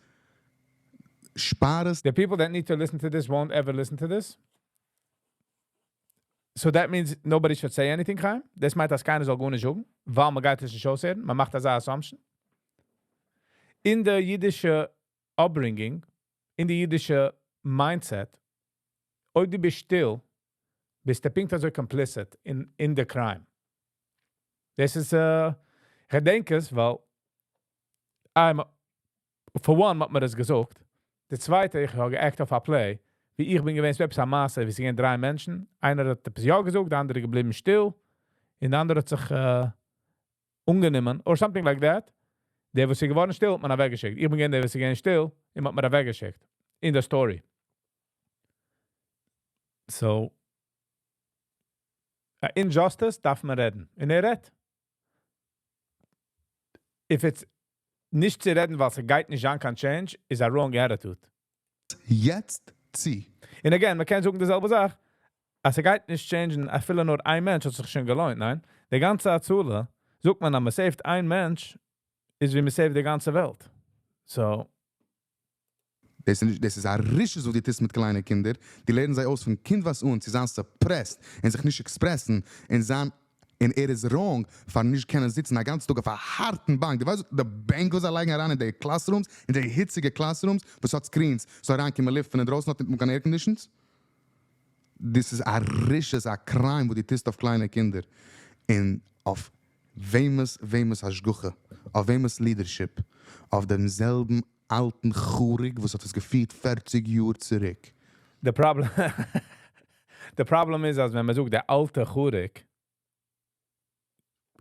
שפאר עס. The people that need to listen to this won't ever listen to this. So that means nobody should say anything, Chaim. דאס מיינט, אז קיינער זאל גארנישט זאגן, ווייל מען גייט עס נישט אויסהערן. מען מאכט אזא assumption. אין די אידישע upbringing, אין די אידישע mindset, אויב דו ביסט שטיל, ביסטו פונקט אזוי complicit in the crime. דאס איז, איך געדענק עס, ווייל, for one, האט מען דאס געזאגט. די צווייטע, איך האב גע-act אויף א play, ווי איך בין געווען, עפעס א מעשה, ווי ס'געווען דריי מענטשן. איינער האט עפעס יא געזאגט, דער אנדערע געבליבן שטיל. און דער אנדערע האט זיך אנגענומען, or something like that. דער, וואס איז געווארן שטיל, האט מען אוועקגעשיקט. איך בין געווען דער, וואס איז געווען שטיל, און מ'האט מיר אוועקגעשיקט. In the story. So, injustice דארף מען רעדן. און ער רעדט. If it's נישט צו רעדן, ווייל ס'גייט נישט זיין קיין change, is a wrong attitude. יעצט צו. און again, מען קען זאגן די זעלבע זאך. אז ס'גייט נישט change'ן, אפילו נאר איין מענטש האט זיך שוין געלוינט, ניין? די גאנצע הצלה, זאגט מען, אז מען save'ט איין מענטש, איז ווי מען save'ט די גאנצע וועלט. So. דאס איז א רשעות וואס דו טוסט מיט קליינע קינדער. די לערנען זיי אויס פון קינדווייז אן, צו זיין suppressed און זיך נישט express'ן און זיין און ער איז wrong פאר נישט קענען זיצן א גאנצן טאג אויף א הארטן באנק. דו ווייסט די בענק וואס זיי לייגן אריין אין די classrooms, אין די היציגע classrooms, וואס האט screens, ס'זאל אריינקומען לופט פון אינדרויסן, האט נישט קיין air conditions? דאס איז א רשעות, א crime וואס דו טוסט אויף קליינע קינדער. און אויף וועמענס השגחה, אויף וועמענס leadership, אויף דעם זעלבן אלטן חוריק, וואס האט עס געפירט 40 יאר צוריק. The problem איז, אז ווען מען זאגט, דער אלטע חוריק,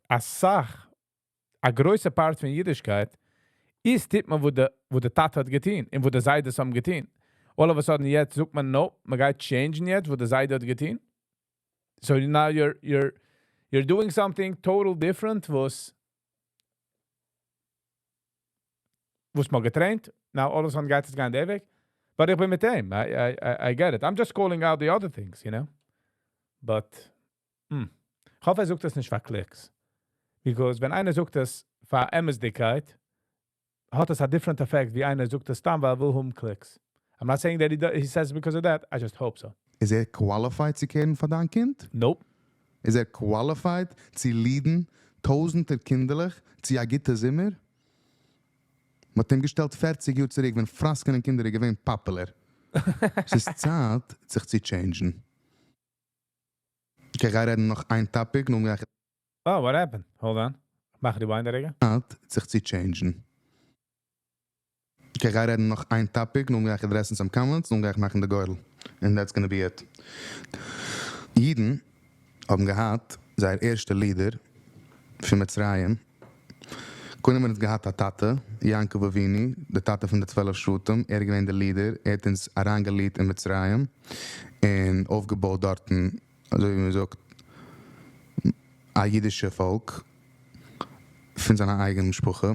א סאך, א גרויסע part פון אידישקייט, איז טוט מען, וואו דער טאטע האט געטון, און וואו די זיידעס האבן געטון. All of a sudden, יעצט זאגט מען, no, מען גייט change'ן יעצט, וואו דער זיידע האט געטון. So now you're doing something total different, וואס מ'האט גע-train'ט. Now all of a sudden גייט עס גיין דער וועג. But איך בין מיט אים. I get it. I'm just calling out the other things, you know. But, איך האף, ער זאגט עס נישט פאר clicks. Because ווען איינער זאגט עס פאר אמת'דיגקייט, האט עס a different effect, ווי איינער זאגט עס סתם, ווייל ער וויל האבן clicks. I'm not saying that he says because of that. I just hope so. איז ער qualified צו care'ן פאר דיין קינד? Nope. איז ער qualified צו lead'ן טויזנטער קינדערלעך צו א גוטע זומער? מ'האט אים געשטעלט 40 יאר צוריק, ווען פראסקענען קינדער איז געווען popular. ס'איז צייט זיך צו change ן. Okay, איך גיי רעדן נאך איין topic, נאכדעם גיי איך Oh, what happened? Hold on. מאך rewind א רגע. צייט זיך צו change ן. Okay, איך גיי רעדן נאך איין topic, נאכדעם גיי איך address ן some comments, נאכדעם גיי איך מאכן די גורל. And that's gonna be it. אידן האבן געהאט זייער ערשטע leader פון מצרים. קודם האבן אונז געהאט א טאטע, יעקב אבינו, דער טאטע פון די 12 שבטים, ער איז געווען דער leader, ער האט אונז אריינגע lead אין מצרים און אויפגעבויט דארטן, אזוי ווי מען זאגט, א אידישע פאלק פון זיין אייגענע משפחה.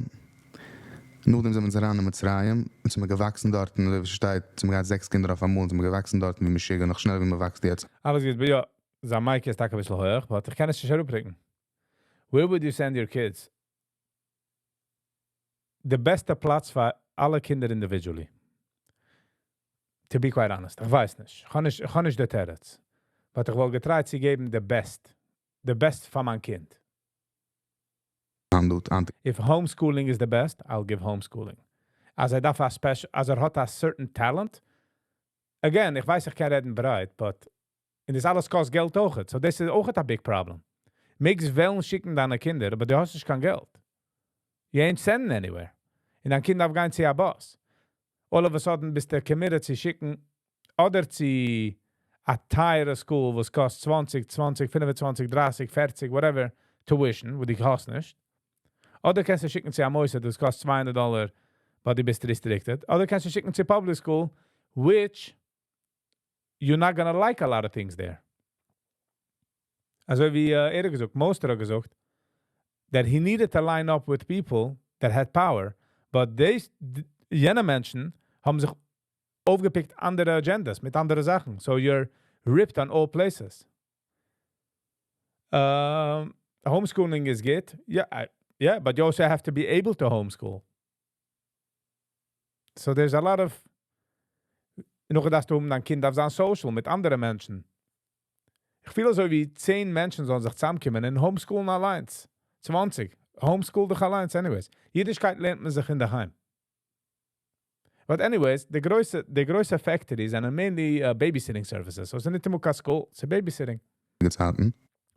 נאכדעם זענען מיר אריין אין מצרים, און זענען מיר געוואקסן דארטן, אזוי ווי ס'שטייט, זענען מיר געהאט זעקס קינדער אויף אמאל, זענען מיר געוואקסן דארטן ווי משוגע, נאך שנעלער ווי מען וואקסט יעצט. אלעס גוט, יא, זיין mic איז טאקע א ביסל הויך, but איך קען עס נישט אראפברענגען. Where would you send your kids? די בעסטע פלאץ פאר אלע קינדער individually. To be quite honest, איך ווייס נישט. איך האב נישט די תירוץ. But איך וואלט גע try ט צו געבן the best פאר מיין קינד. If homeschooling is the best, I'll give homeschooling. אז ער דארף א special, אז ער האט a certain talent. Again, איך ווייס, איך קען רעדן ברייט, but און דאס אלעס קאסט געלט אויך. So דאס איז אויך א big problem. מעגסט וועלן שיקן דיינע קינדער, אבער דו האסט נישט קיין געלט. You ain't sending anywhere. און דיין קינד דארף גיין צו א bus. All of a sudden ביסטו committed צו שיקן אדער צו א טייערע school, וואס קאסט 20, 20, 25, 30, 40, whatever, tuition, וואו דו האסט נישט. אדער קענסטו שיקן צו א מוסד, דאס קאסט 200 דאלאר, ווייל דו ביסט restricted. אדער קענסטו שיקן צו public school, which you're not gonna like a lot of things there. אזוי ווי ער האט געזאגט, Mostert האט געזאגט, that he needed to line up with people that had power, but they, יענע מענטשן האבן זיך אויפגע pick ט אנדערע agendas מיט אנדערע זאכן. So you're ripped on all places. Homeschooling is good. Yeah, but you also have to be able to homeschool. So there's a lot of נאך דאס דו דיין קינד דארף זיין social מיט אנדערע מענטשן. איך פיל אזוי ווי 10 מענטשן זאלן זיך צוזאמקומען און homeschool ן אליינס. 20. Homeschool דיך אליינס anyways. אידישקייט לערנט מען זיך אין דער היים. But anyways, די גרויסע factories זענען mainly babysitting services. So ס'איז נישט אמאל קיין school, ס'איז babysitting. צייטן.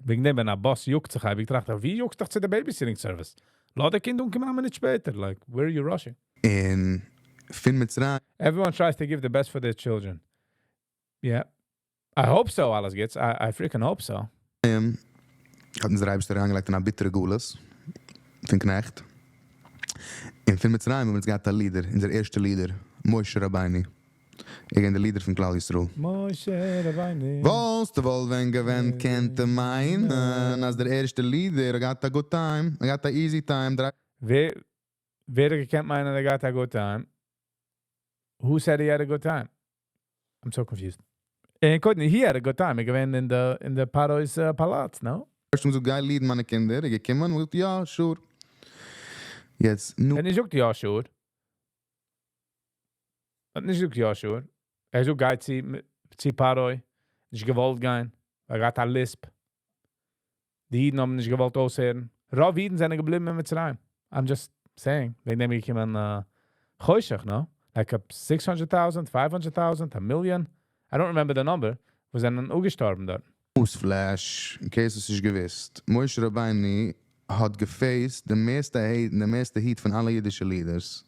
וועגן דעם, ווען א bus יאגט זיך, האב איך געטראכט, ווי יאגסט דיך צו די babysitting service? לאז די קינד אנקומען א מינוט שפעטער. Like, where are you rushing? און פון מצרים Everyone tries to give the best for their children. Yeah. I hope so, אלעס גוטס. I freaking hope so. האט אונז דער אייבערשטער אריינגעלייגט אין א ביטערע גלות פון קנעכט. און פון מצרים האבן אונז געהאט א leader, אונזער ערשטער leader, משה רבינו. ער געווען דער leader פון כלל ישראל. משה רבינו. וואלסטו וואלט ווען געווען קענט מיינען, אז דער ערשטער leader געהאט a good time, געהאט a easy time. דריי ווער געקענט מיינען, ער געהאט a good time? Who said he had a good time? I'm so confused. און קודם, he had a good time. ער געווען אין די פרעה'ס פאלאץ, no? ערשט זאגט, גיי lead ן מיינע קינדער. ער געקומען און געזאגט, יא, sure. יעצט, נו, ער נישט געזאגט, יא, sure. האט נישט געזאגט, יא, sure. ער זאגט, גיי צו פרעה. נישט געוואלט גיין. ער האט א lisp. די אידן האבן נישט געוואלט אויסהערן. רוב אידן זענען געבליבן אין מצרים. I'm just saying. וועגן דעם געקומען חושך, no? Like a 600,000, 500,000, a million. I don't remember the number. וואס זענען אפגעשטארבן דארט. Newsflash, in case עס איז געוואוסט. משה רבינו האט גע faced די מערסטע hate און די מערסטע heat פון אלע אידישע leaders.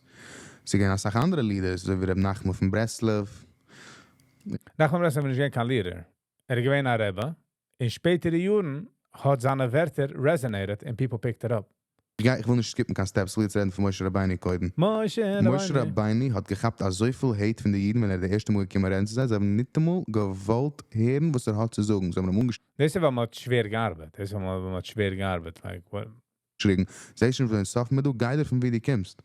ס'איז געווען א סאך אנדערע leaders, אזוי ווי ר' נחמן פון ברסלב. נחמן ברסלב איז נישט געווען קיין leader. ער איז געווען א רבי. אין שפעטערע יארן האט זיינע ווערטער resonated and people picked it up. איך וויל נישט skip ן קיין steps, איך וויל יעצט רעדן פון משה רבינו קודם. משה משה רבינו. רבינו האט געכאפט אזויפיל hate פון די אידן, ווען ער די ערשטע מאל געקומען רעדן צו זיי. זיי האבן נישט אמאל געוואלט הערן, וואס ער האט צו זאגן. זיי האבן אים דאס איז ווייל מ'האט שווער געארבעט. דאס איז ווייל מ'האט שווער געארבעט. Like, what? אנגעשריגן. זיי שוין פון סוף מיט דו, גיי דיר פון ווי דו קומסט.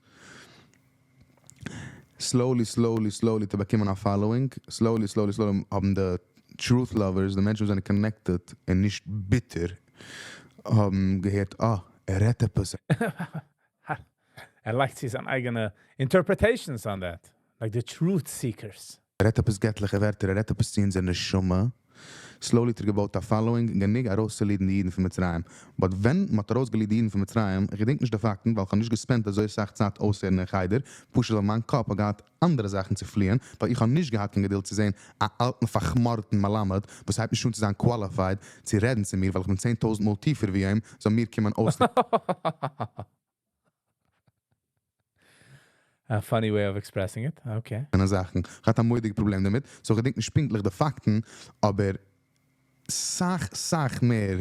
Slowly, slowly, slowly צו באקומען א following. Slowly, slowly, slowly האבן די truth lovers, די מענטשן וואס זענען connected און נישט bitter, האבן געהערט, ah, ער רעדט עפעס. ער לייגט זיך זיין אייגענע interpretations on that. Like the truth seekers. ער רעדט עפעס געטליכע ווערטער, ער רעדט עפעס צו אונזער נשמה. Slowly האט ער געבויט א following גענוג ארויסצו lead ן די אידן פון מצרים. But ווען מ'האט ארויסגע lead ט די אידן פון מצרים, איך געדענק נישט די פאקטן, ווייל איך האב נישט גע spend ט אזוי סאך צייט אויסהערן אין חדר, פשוט ווייל מיין קאפ האט געהאט אנדערע זאכן צו פליען, ווייל איך האב נישט געהאט קיין געדולד צו זען א אלטן פארכמארעטן מלמד וואס הייבט נישט אן צו זיין qualified צו רעדן צו מיר ווייל איך בין 10,000 מאל טיפער ווי אים, זאל מיר קומען אויס A funny way of expressing it. Okay. זאכן. איך האט א מורא'דיגע פראבלעם דערמיט. So איך געדענק נישט פונקטליך די פאקטן, אבער סאך, סאך מער,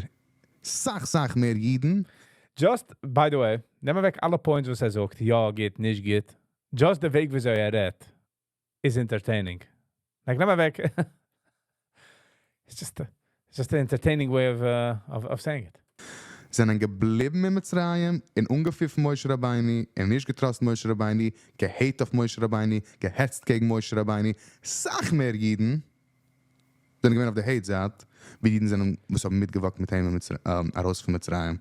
סאך, סאך מער אידן Just, by the way, נעם אוועק אלע points וואס ער זאגט, יא גוט, נישט גוט. Just די וועג וויאזוי ער רעדט is entertaining. Like, נעם אוועק, it's just an entertaining way of saying it. זענען געבליבן אין מצרים און אנגעפיפן משה רבינו און נישט גע trust משה רבינו, גע hate אויף משה רבינו, געהעצט קעגן משה רבינו. סאך מער אידן זענען געווען אויף די hate זייט, ווי אידן זענען, וואס האבן מיטגע walk ט מיט אים ארויס פון מצרים.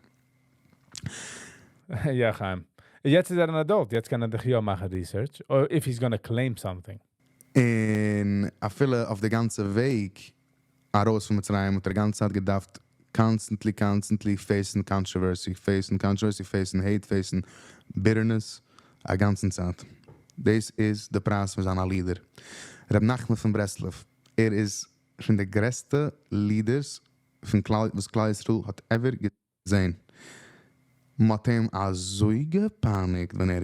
יא, חיים. יעצט איז ער אן adult. יעצט קען ער דאך יא מאכן research. Or if he's gonna claim something. און אפילו אויף די גאנצע וועג ארויס פון מצרים האט ער גאנצע צייט געדארפט constantly, constantly facing controversy, facing controversy, facing hate, facing bitterness, א גאנצן צייט. דאס איז די פרייז פון זיין א leader. ר' נחמן פון ברסלב, ער איז פון די גרעסטע leaders פון כלל, וואס כלל ישראל האט ever געזען. מ'האט אים אזוי געפייניגט, ווען ער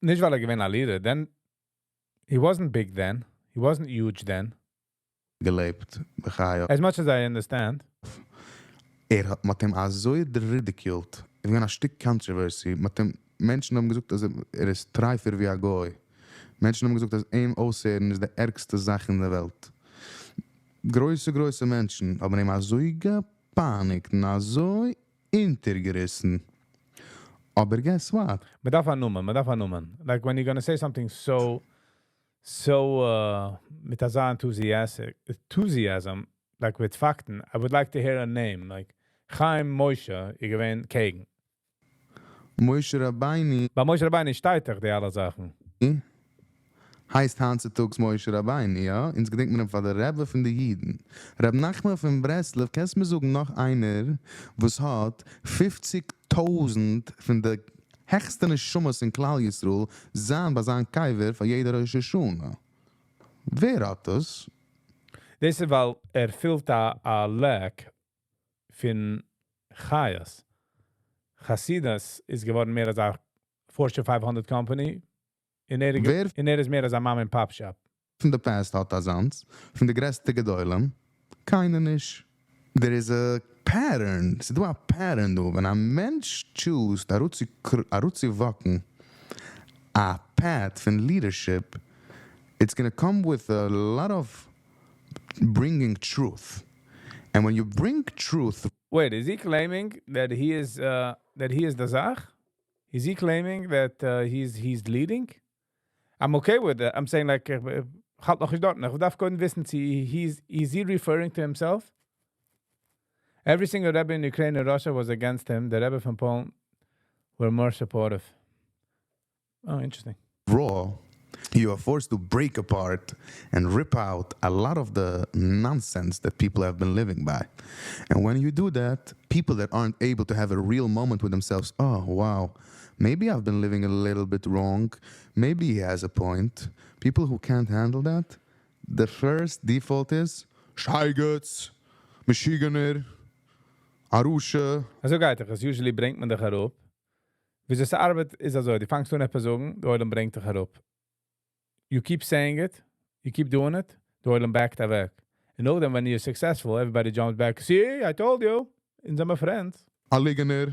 נישט ווייל ער געווען א leader, then he wasn't big then. He wasn't huge then. געלעבט, בחיי. As much as I understand. מ'האט אים אזוי ridiculed. איז געווען א שטיק controversy. מענטשן האבן געזאגט, אז ער איז טרייפער ווי א גוי. מענטשן האבן געזאגט, אז אים אויסהערן איז די ערגסטע זאך אין דער וועלט. גרויסע, גרויסע מענטשן האבן אים אזוי געפייניגט און אזוי אונטערגעריסן. אבער guess what? מ'דארף א נאמען, מ'דארף א נאמען. Like when you're gonna say something so מיט אזא enthusiasm, like with פאקטן, I would like to hear a name, like Chaim Moshe, איז געווען קעגן. משה רבינו ביי משה רבינו שטייט דאך די אלע זאכן. הייסט היינט צוטאגס משה רבינו, יא? אונז געדענקט מען אים פאר דער רבי פון די אידן. רב נחמן פון ברסלב, קענסט מיר זאגן נאך איינער, וואס האט 50,000 פון די העכסטע נשמות אין כלל ישראל זיין ביי זיין קבר פאר יעדער ראש השנה? ווער האט דאס? דאס איז ווייל ער פילט א lack פון חיות. חסידות איז געווארן מער אלס א Fortune 500 company. ווער און ער איז מער אלס א mom and pop shop. פון די past האט אזאנס? פון די גרעסטע גדולים? קיינער נישט. There is a pattern. ס'איז דא א pattern דא. ווען א מענטש choose ארויסצו walk ן א path פון leadership, it's gonna come with a lot of bringing truth. And when you bring truth Wait, is he claiming that he is the זאך? Is he claiming that he's leading? I'm okay with it. I'm saying like איך האלט נאך נישט דארט. איך דארף קודם וויסן, צו is he referring to himself? Every single Rebbe in Ukraine and Russia was against him. The Rebbe from Poland were more supportive. Oh, interesting. raw, you are forced to break apart and rip out a lot of the nonsense that people have been living by. And when you do that, people that aren't able to have a real moment with themselves, "Oh, wow, maybe I've been living a little bit wrong. Maybe he has a point." People who can't handle that, the first default is, "שייגעץ, משוגענער, א רשע." אזוי גייט עס. Usually ברענגט מען דיך אראפ. ווי עס ארבעט איז אזוי, דו פאנגסט אן עפעס זאגן, דער עולם ברענגט דיך אראפ. You keep saying it, you keep doing it, דער עולם back ט אוועק. And then when you're successful, everybody jumps back. "See, I told you." אונז זעמיר friends. א ליגנער,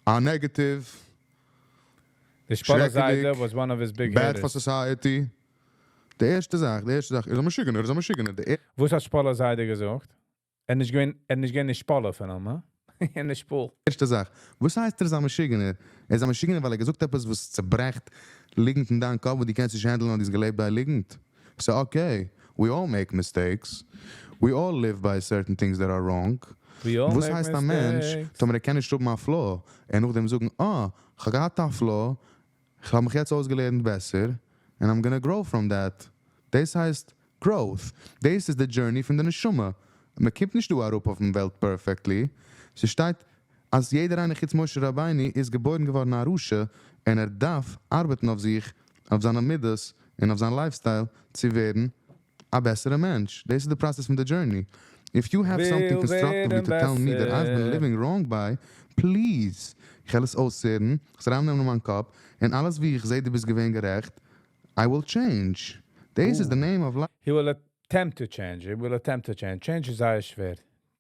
א negative, The Shpoler שרעקעדיג, Zeide was one of his big bad haters. for society. די ערשטע זאך, די ערשטע זאך, ער איז א משוגענער, ער איז א משוגענער. די וואס האט Shpoler Zeide געזאגט? ער נישט געווען א שפאלער פון אים, הא? אין די שפול. ערשטע זאך. וואס הייסט ער איז א משוגענער? ער איז א משוגענער, ווייל ער געזאגט עפעס, וואס צעברעכט ליגנט אין דיין קאפ, וואס דו קענסט נישט handle ן און דו האסט געלעבט ביי ליגנט. So okay, we all make mistakes. We all live by certain things that are wrong. We all וואס make הייסט א מענטש, mistakes. טאמער ער קען נישט האבן א flaw, און נאכדעם זאגן, "אה, איך האב געהאט א flaw, איך האב מיך יעצט אויסגעלערנט בעסער, and I'm gonna grow from that." דאס הייסט growth. דאס איז די journey פון די נשמה. מען קומט נישט דא אראפ אויפן וועלט perfectly. ס'שטייט אז יעדער איינער חוץ משה רבינו איז געבוירן געווארן א רשע און ער דארף ארבעטן אויף זיך, אויף זיינע מידות און אויף זיין lifestyle צו ווערן א בעסערע מענטש. דאס איז די process פון די journey. If you have something וויל constructively ווערן to tell me that I've been בעסער. living wrong by, please, איך וועל עס אויסהערן, איך וועל ארייננעמען אין מיין קאפ, און אלעס ווי איך זע דו ביסט געווען גערעכט, I will change. This is the name of life. He will attempt to change. He will attempt to change. Change איז זייער שווער.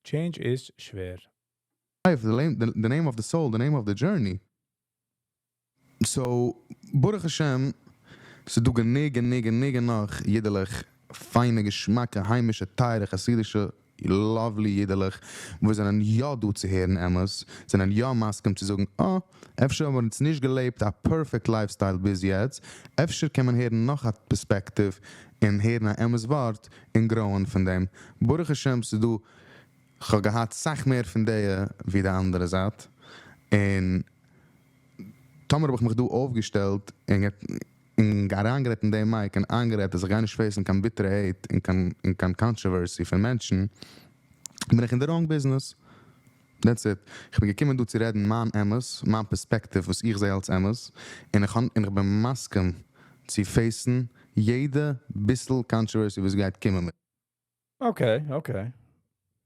Change איז שווער. The name of the soul, the name of the journey. So, ברוך השם, ס'דא גענוג, גענוג, גענוג נאך אידעלעך, פיינע, געשמאקע, היימישע, טייערע, חסידישע, lovely אידעלעך, וואס זענען יא דא צו הערן אמת, זענען יא מסכים צו זאגן, אה, אפשר האבן מיר אונז נישט געלעבט א perfect lifestyle ביז יעצט, אפשר קען מען הערן נאך א perspective און הערן א אמת ווארט און grow ען פון דעם. ברוך השם, ס'דא, כ'האב געהאט סאך מער פון די ווי די אנדערע זייט. און טאמער האב איך מיך דא אויפגעשטעלט און אריינגערעדט אין דעם mic און איינגערעדט אז איך גיי נישט face ן קיין ביטערע hate און קיין controversy פון מענטשן, בין איך אין די wrong business. That's it. איך בין געקומען דא צו רעדן מיין אמת, מיין perspective וואס איך זע אלס אמת, און איך בין מסכים צו face ן יעדע ביסל controversy וואס גייט קומען מיט. Okay.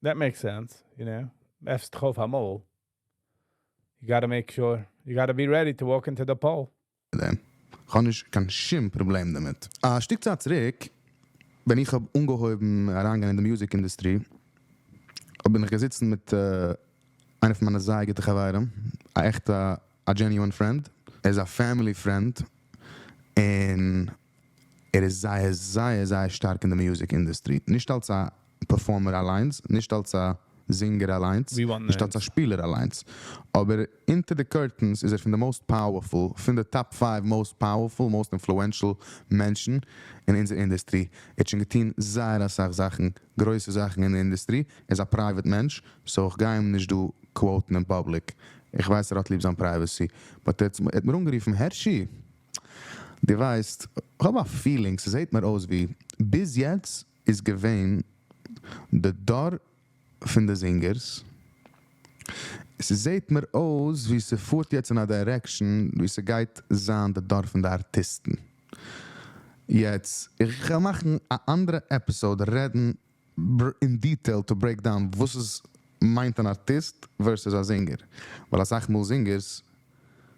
That makes sense. עפנסט אויף א מויל. You gotta make sure. You gotta be ready to walk into the pole. דעם. איך האב נישט קיין שום פראבלעם דערמיט. א שטיק צייט צוריק, ווען איך האב אנגעהויבן אריינגיין אין די music industry, בין איך געזיצן מיט איינער פון מיינע זייער גוטע חברים, א עכטע, א genuine friend. ער איז א family friend און ער איז זייער, זייער, זייער שטארק אין די music industry. נישט אלס א performer אליינס, נישט אלס א singer אליינס, We want נישט אלס א names. שפילער אליינס. אבער into the curtains איז ער פון די most powerful, פון די top 5 most powerful, most influential מענטשן אין אונזער industry. ער האט שוין געטון זייער אסאך זאכן, גרויסע זאכן אין די industry. ער איז א private מענטש, so איך גיי אים נישט דא quote ן in public. איך ווייס, ער האט ליב זיין privacy. But ער האט מיר אנגערופן, "הערשי, דו ווייסט, איך האב א feeling, ס'זעט מיר אויס ווי ביז יעצט איז געווען די דור פון די singers. ס'זעט מיר אויס ווי ס'פארט יעצט אין א direction, ווי ס'גייט זיין די דור פון די ארטיסטן." יעצט, איך גיי מאכן א אנדערע episode, רעדן in detail to break down וואס עס מיינט אן ארטיסט versus א singer. ווייל אסאך מאל singers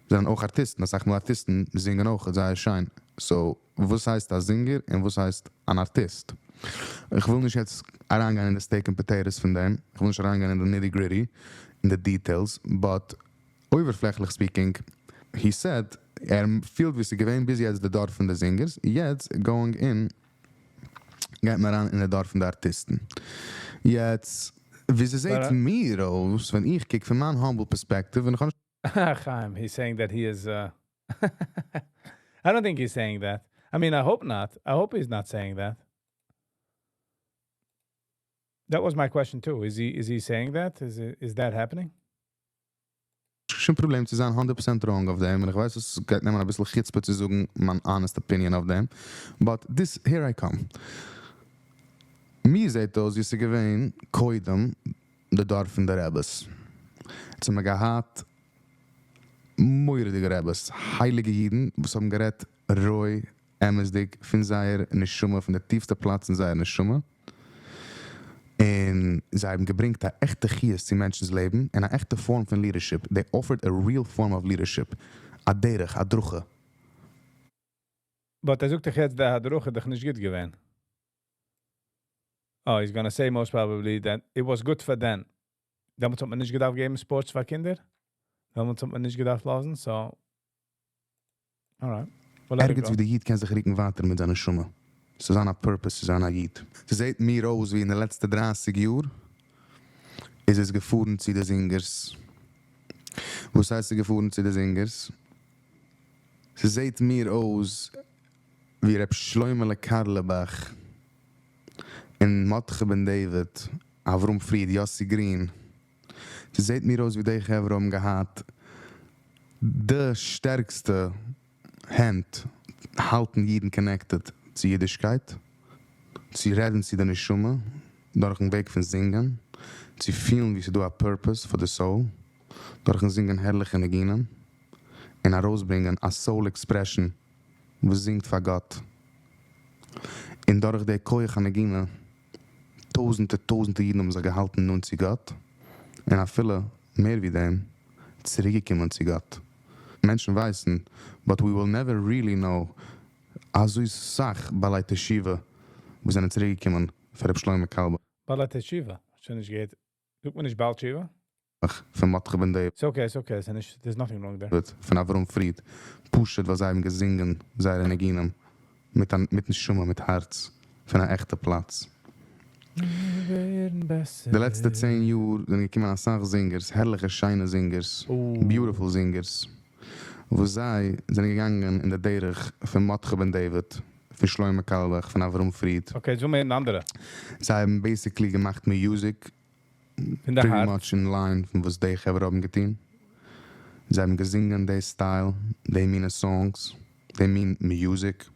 זענען אויך ארטיסטן, אסאך מאל ארטיסטן זינגען אויך זייער שיין. So, וואס הייסט א singer און וואס הייסט אן ארטיסט? איך וויל נישט יעצט אריינגיין אין די steak and potatoes פון דעם. איך וויל נישט אריינגיין אין די nitty gritty, אין די details, but אויבערפלעכליך speaking, he said, ער פילט ווי ס'איז געווען ביז יעצט די דור פון די singers, יעצט going in, גייט מען אריין אין די דור פון די ארטיסטן. יעצט, ווי ס'זעט מיר אויס, ווען איך קוק פון מיין humble perspective, און איך האב Chaim, he's saying that he is. I don't think he's saying that. I mean, I hope not. I hope he's not saying that. That was my question too. Is he saying that? Is that happening? קיין פראבלעם צו זיין 100% wrong אויף דעם. און איך ווייס, עס גייט נעמען א ביסל חוצפה צו זאגן, מיין honest opinion אויף דעם. But this, here I come. מיר זעט אויס, ווי ס'איז געווען, קודם, די דור פון די רביס. יעצט האבן מיר געהאט מורא'דיגע רביס, הייליגע אידן, וואס האבן גערעדט רוי, אמת'דיג, פון זייער נשמה, פון די טיפסטע פלאץ אין זייער נשמה. און זיי האבן געברענגט א עכטע חיות צו מענטשנ'ס לעבן און א עכטע form פון leadership. They offered a real form of leadership. א דרך, א הדרכה. But ער זאגט דאך יעצט, די הדרכה איז דאך נישט גוט געווען. Oh, he's gonna say most probably that it was good for then. דעמאלטס האט מען נישט געדארפט געבן sports פאר קינדער. דעמאלטס האט מען נישט געדארפט לאזן, so. Alright. We'll let it ערגעץ go. ווי דער איד קען זיך רוקן ווייטער מיט זיין נשמה. צו זיין א purpose, צו זיין א איד. ס'זעט מיר אויס ווי אין די לעצטע 30 יאר איז עס געפארן צו די singers. וואס הייסט ס'איז געפארן צו די singers? ס'זעט מיר אויס ווי ר' שלמה קארלעבאך און מרדכי בן דוד, אברהם פריד, יוסי גרין. ס'זעט מיר אויס ווי די חברה האבן געהאט דישטערקסטע הענט האלטן אידן connected צו אידישקייט. צו רעדן צו די נשמה דורכ'ן וועג פון זינגען, צו פילן ווי ס'איז דא א purpose for the soul, דורכ'ן זינגען הערליכע ניגונים, און ארויסברענגען א soul expression וואס זינגט פאר גאט. און דורך די כח הנגינה, טויזנטער טויזנטער אידן האבן זיך געהאלטן נאנט צו גאט, און אפילו מער ווי דעם, צוריקגעקומען צו גאט. מענטשן ווייסן, but we will never really know, אזוי סאך בעלי תשובה וואס זענען צוריקגעקומען פון ר' שלמה קאלבאך. בעלי תשובה? שוין נישט געהערט. זאגט מען נישט בעל תשובה? פון מרדכי בן דוד. It's okay, it's okay, ס'איז נישט, there's nothing wrong there. פון אברהם פריד, פשוט ווייל זיי האבן געזינגען זייערע ניגונים מיט א מיט נשמה מיט הארץ פון א עכטע פלאץ. די לעצטע 10 יאר זענען געקומען אסאך זינגערס, הערליכע שיינע זינגערס, beautiful זינגערס, וואס זיי זענען געגאנגען אין די דרך פון מרדכי בן דוד, פון שלמה קאלבאך, פון אברהם פריד. Okay, זאג מיר אן אנדערע. זיי האבן basically געמאכט music פון די pretty הארץ. much in line פון וואס די חברה האבן געטון. זיי האבן געזינגען די style, די מינע songs, די מין music.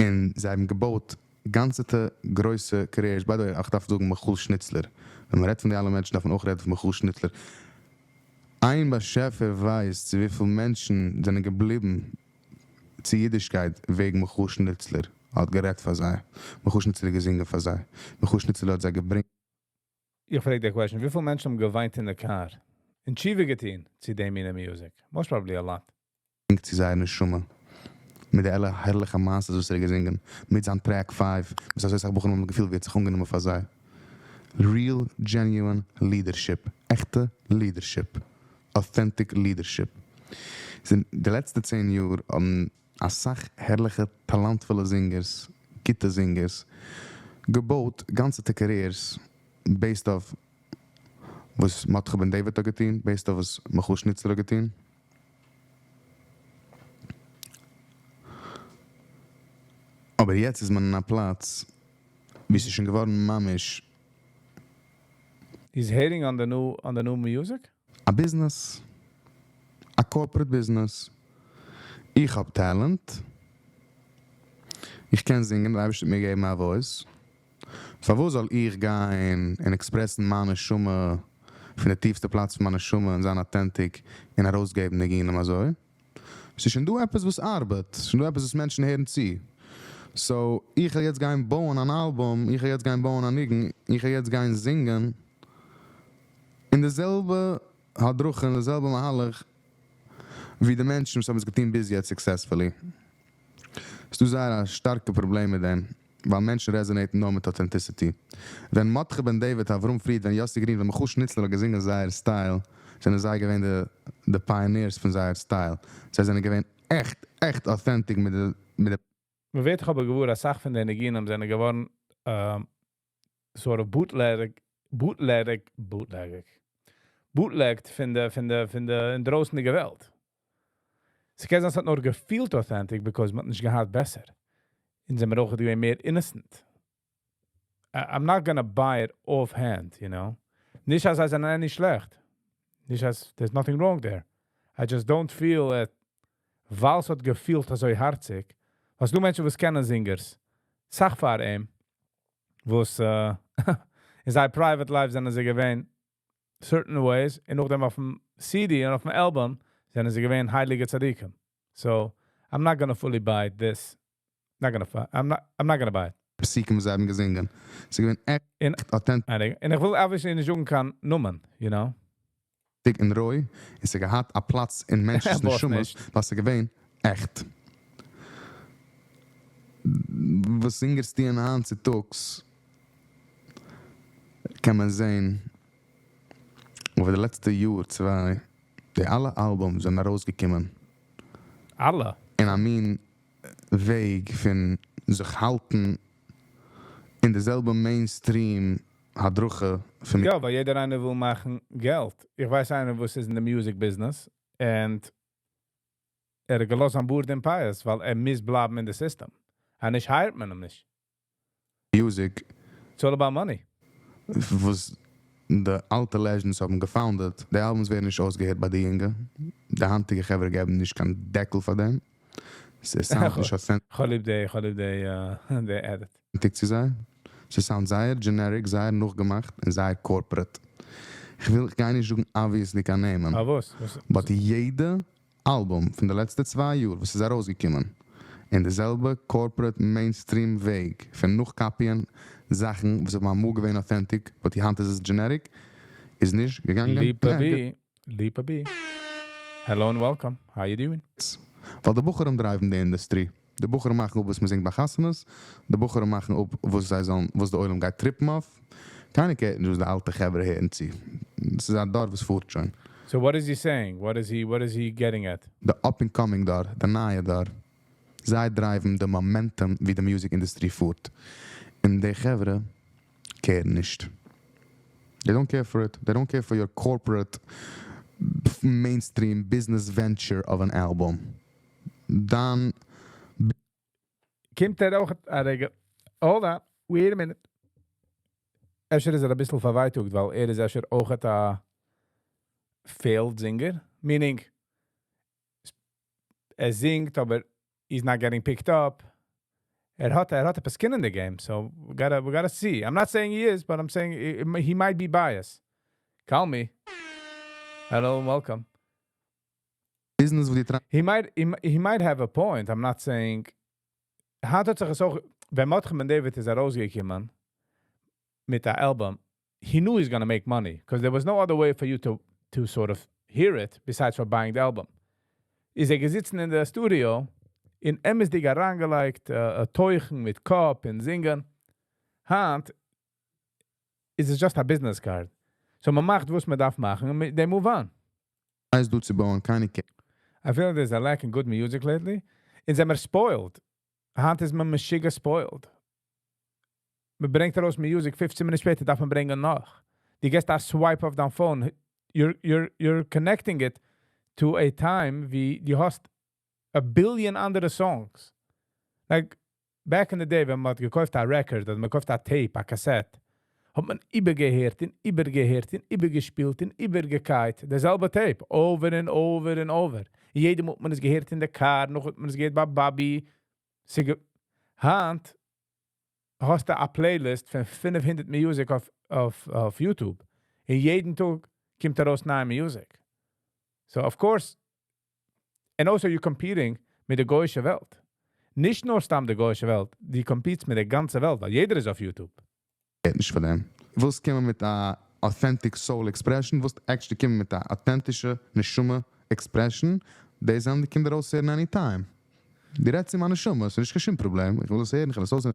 און זיי האבן געבויט גאנצעטע גרויסע careers. By the way, איך דארף זאגן מיכאל שניצלער. ווען מען רעדט פון די אלע מענטשן, דארף מען אויך רעדן פון מיכאל שניצלער. איין באשעפער ווייסט צו וויפיל מענטשן זענען געבליבן צו אידישקייט וועגן מיכאל שניצלער האט גערעדט פאר זיי. מיכאל שניצלער האט געזינגען פאר זיי. מיכאל שניצלער האט זיי געברענגט. איך פרעג די question, וויפיל מענטשן האבן געוויינט אין די car? און תשובה געטון צו דעם מינע music? Most probably a lot. צו זייער נשמה. מיט די אלע הערליכע מעשיות וואס ער האט געזינגען. מיט זיין track 5. וואס אזוי סאך בחורים האבן געפילט ווי ער האט זיך אנגענומען פאר זיי. Real genuine leadership. עכטע leadership. Authentic leadership. די לעצטע 10 יאר האבן אסאך הערליכע טאלאנטפולע זינגערס, גוטע זינגערס, געבויט גאנצעטע careers based אויף וואס מרדכי בן דוד האט געטון, based אויף וואס מיכאל שניצלער האט געטון. אבער יעצט איז מען אין א פלאץ, ווי ס'איז שוין געווארן ממש He's hating on the new music? א business, א corporate business. איך האב talent. איך קען זינגען, דער אייבערשטער האט מיר געגעבן א voice. פארוואס זאל איך גיין און express ן מיין נשמה פון די טיפסטע פלאץ פון מיין נשמה און זיין authentic און ארויסגעבן ניגונים אזוי? ס'איז שוין דא עפעס וואס ארבעט, ס'איז שוין דא עפעס וואס מענטשן הערן צו. So, איך וועל יעצט גיין בויען אן אלבום, איך וועל יעצט גיין בויען א ניגון, איך וועל יעצט גיין זינגען אין די זעלבע הדרכה, אין די זעלבע מהלך, ווי די מענטשן וואס האבן עס געטון ביז יעצט successfully. ס'איז דא זייער א שטארקע פראבלעם מיט דעם, ווייל מענטשן resonate ן נאר מיט authenticity. ווען מרדכי בן דוד, אברהם פריד, ווען יוסי גרין, ווען מיכאל שניצלער האט געזינגען זייער style, זענען זיי געווען די pioneers פון זייער style. זיי זענען געווען עכט, עכט authentic מיט די מען ווערט אבער געוואר, אסאך פון די ניגונים זענען געווארן sort of bootleg, bootleg, bootleg, bootlegged פון די אינדרויסנדיגע וועלט. ס'קען זיין, ס'האט נאר געפילט authentic, because מ'האט נישט געהאט בעסער. און זענען מיר אויך געווען מער innocent. I'm not gonna buy it offhand. נישט אז זיי זענען נישט שלעכט. נישט אז there's nothing wrong there. I just don't feel it, ווייל ס'האט געפילט אזוי הארציג. וואס דו מענטשן וואס קענען singers. סאך פאר אים, וואס אין זיין private life זענען זיי געווען certain ways, און נאכדעם אויף דעם CD און אויף דעם אלבום זענען זיי געווען הייליגע צדיקים. So, I'm not gonna fully buy this. Not gonna I'm not gonna buy it. פסוקים וואס זיי האבן געזינגען. ס'איז געווען עכט authentic און איך וויל obviously נישט זאגן קיין נאמען, you know. און רוי, און ס'האט געהאט א פלאץ אין מענטשנ'ס וואס נשמות, נישט? וואס איז געווען עכט. וואס singers טוען היינט צוטאגס, קען מען זען, over די לעצטע יאר, צוויי, די אלע albums זענען ארויסגעקומען. אלע? אין א מין וועג פון זיך האלטן אין די זעלבע mainstream הדרכה פון יא, ווייל יעדער איינער וויל מאכן געלט. איך ווייס איינער, וואס איז אין די music business, and ער האט געלאזט זיין בארד און פיאות, ווייל ער מוז בלייבן אין די system. אנישט hire ט מען אים נישט. Music. It's all about money. וואס די אלטע legends האבן גע founded. די albums ווערן נישט אויסגעהערט ביי די יונגע. די היינטיגע חברה געבן נישט קיין דעקל פאר דעם. עס sound נישט authentic. איך האב ליב די edit. צו זיי. ס'sound זייער generic, זייער נאכגעמאכט און זייער corporate. איך וויל גיי נישט זאגן obviously קיין נעמען. אה, וואס? וואס? But יעדע album פון די לעצטע 2 יאר, וואס איז ארויסגעקומען, אין די זעלבע corporate mainstream וועג פון נאכקאפיען זאכן, וואס האבן אמאל געווען authentic, but היינט איז עס generic, איז נישט געגאנגען. Lipa B. Lipa B. Hello and welcome. How you doing? ווייל די בחורים drive'ן די industry. די בחורים מאכן אפ וואס מ'זינגט ביי חתונות, די בחורים מאכן אפ וואס זיי זאלן, וואס די עולם גייט trip'ן אויף. קיינער care'ט נישט וואס די אלטע חברה הערן צו. דאס איז א דור וואס פארט שוין. So what is he saying? What is he getting at? The up and coming דור, די נייע דור. זיי drive'ן די momentum ווי די music industry פארט. און די חברה care'ן נישט. They don't care for it. They don't care for your corporate mainstream business venture of an album. דאן קומט ער אויך א רגע. Hold on. Wait a minute. אפשר איז ער א ביסל פארווייטאגט, ווייל ער איז אפשר אויך א failed singer. Meaning, ער זינגט, אבער he's not getting picked up. ער האט a skin in the game, so we gotta see. I'm not saying he is, but I'm saying he might be biased. Call me. Hello and welcome. Business וואו די He might have a point. I'm not saying. האט זיך עס אויך, ווען מרדכי בן דוד איז ארויסגעקומען מיט דער album, he knew he's gonna make money because there was no other way for you to sort of hear it besides for buying the album. איז ער געזיצן אין דער studio, און אמת'דיג אריינגעלייגט, תוכן מיט קאפ און זינגען. היינט איז עס just a business card. So מען מאכט, וואס מען דארף מאכן, און they move on. איז דא צו בויען, קיינער care. I feel like there's a lack in good music lately. און זעמיר spoiled. היינט איז מען משוגע spoiled. מען ברענגט ארויס music, 15 מינוט שפעטער דארף מען ברענגען נאך. דו געבסט א swipe אויף דיין phone. You're connecting it to a time ווי דו האסט a billion אנדערע songs. Like, back in the day, ווען מען האט געקויפט א record, אדער מען קויפט א tape, א cassette, האט מען איבערגעהערט, און איבערגעהערט, און איבערגעשפילט, און איבערגעקייט. דער זעלבע tape, over and over and over. יעדע מאל האט מען עס געהערט אין די car, נאך האט מען עס געהערט ביי באבי. היינט האסטו א playlist פון 500 music אויף YouTube. און יעדן טאג קומט ארויס נייע music. So of course, and also you're competing מיט די גוי'אישע וועלט. נישט נאר סתם די גוי'אישע וועלט, דו compete'סט מיט דער גאנצער וועלט, ווייל יעדער איז אויף YouTube. נישט פאר דעם. ווילסט קומען מיט א authentic soul expression, ווילסט actually קומען מיט א אויטענטישע נשמה expression, דאס זאלן די קינדער אויסהערן anytime. דו רעדסט צו מיין נשמה, ס'איז נישט קיין שום פראבלעם. איך וויל עס הערן, איך וויל עס אויסהערן.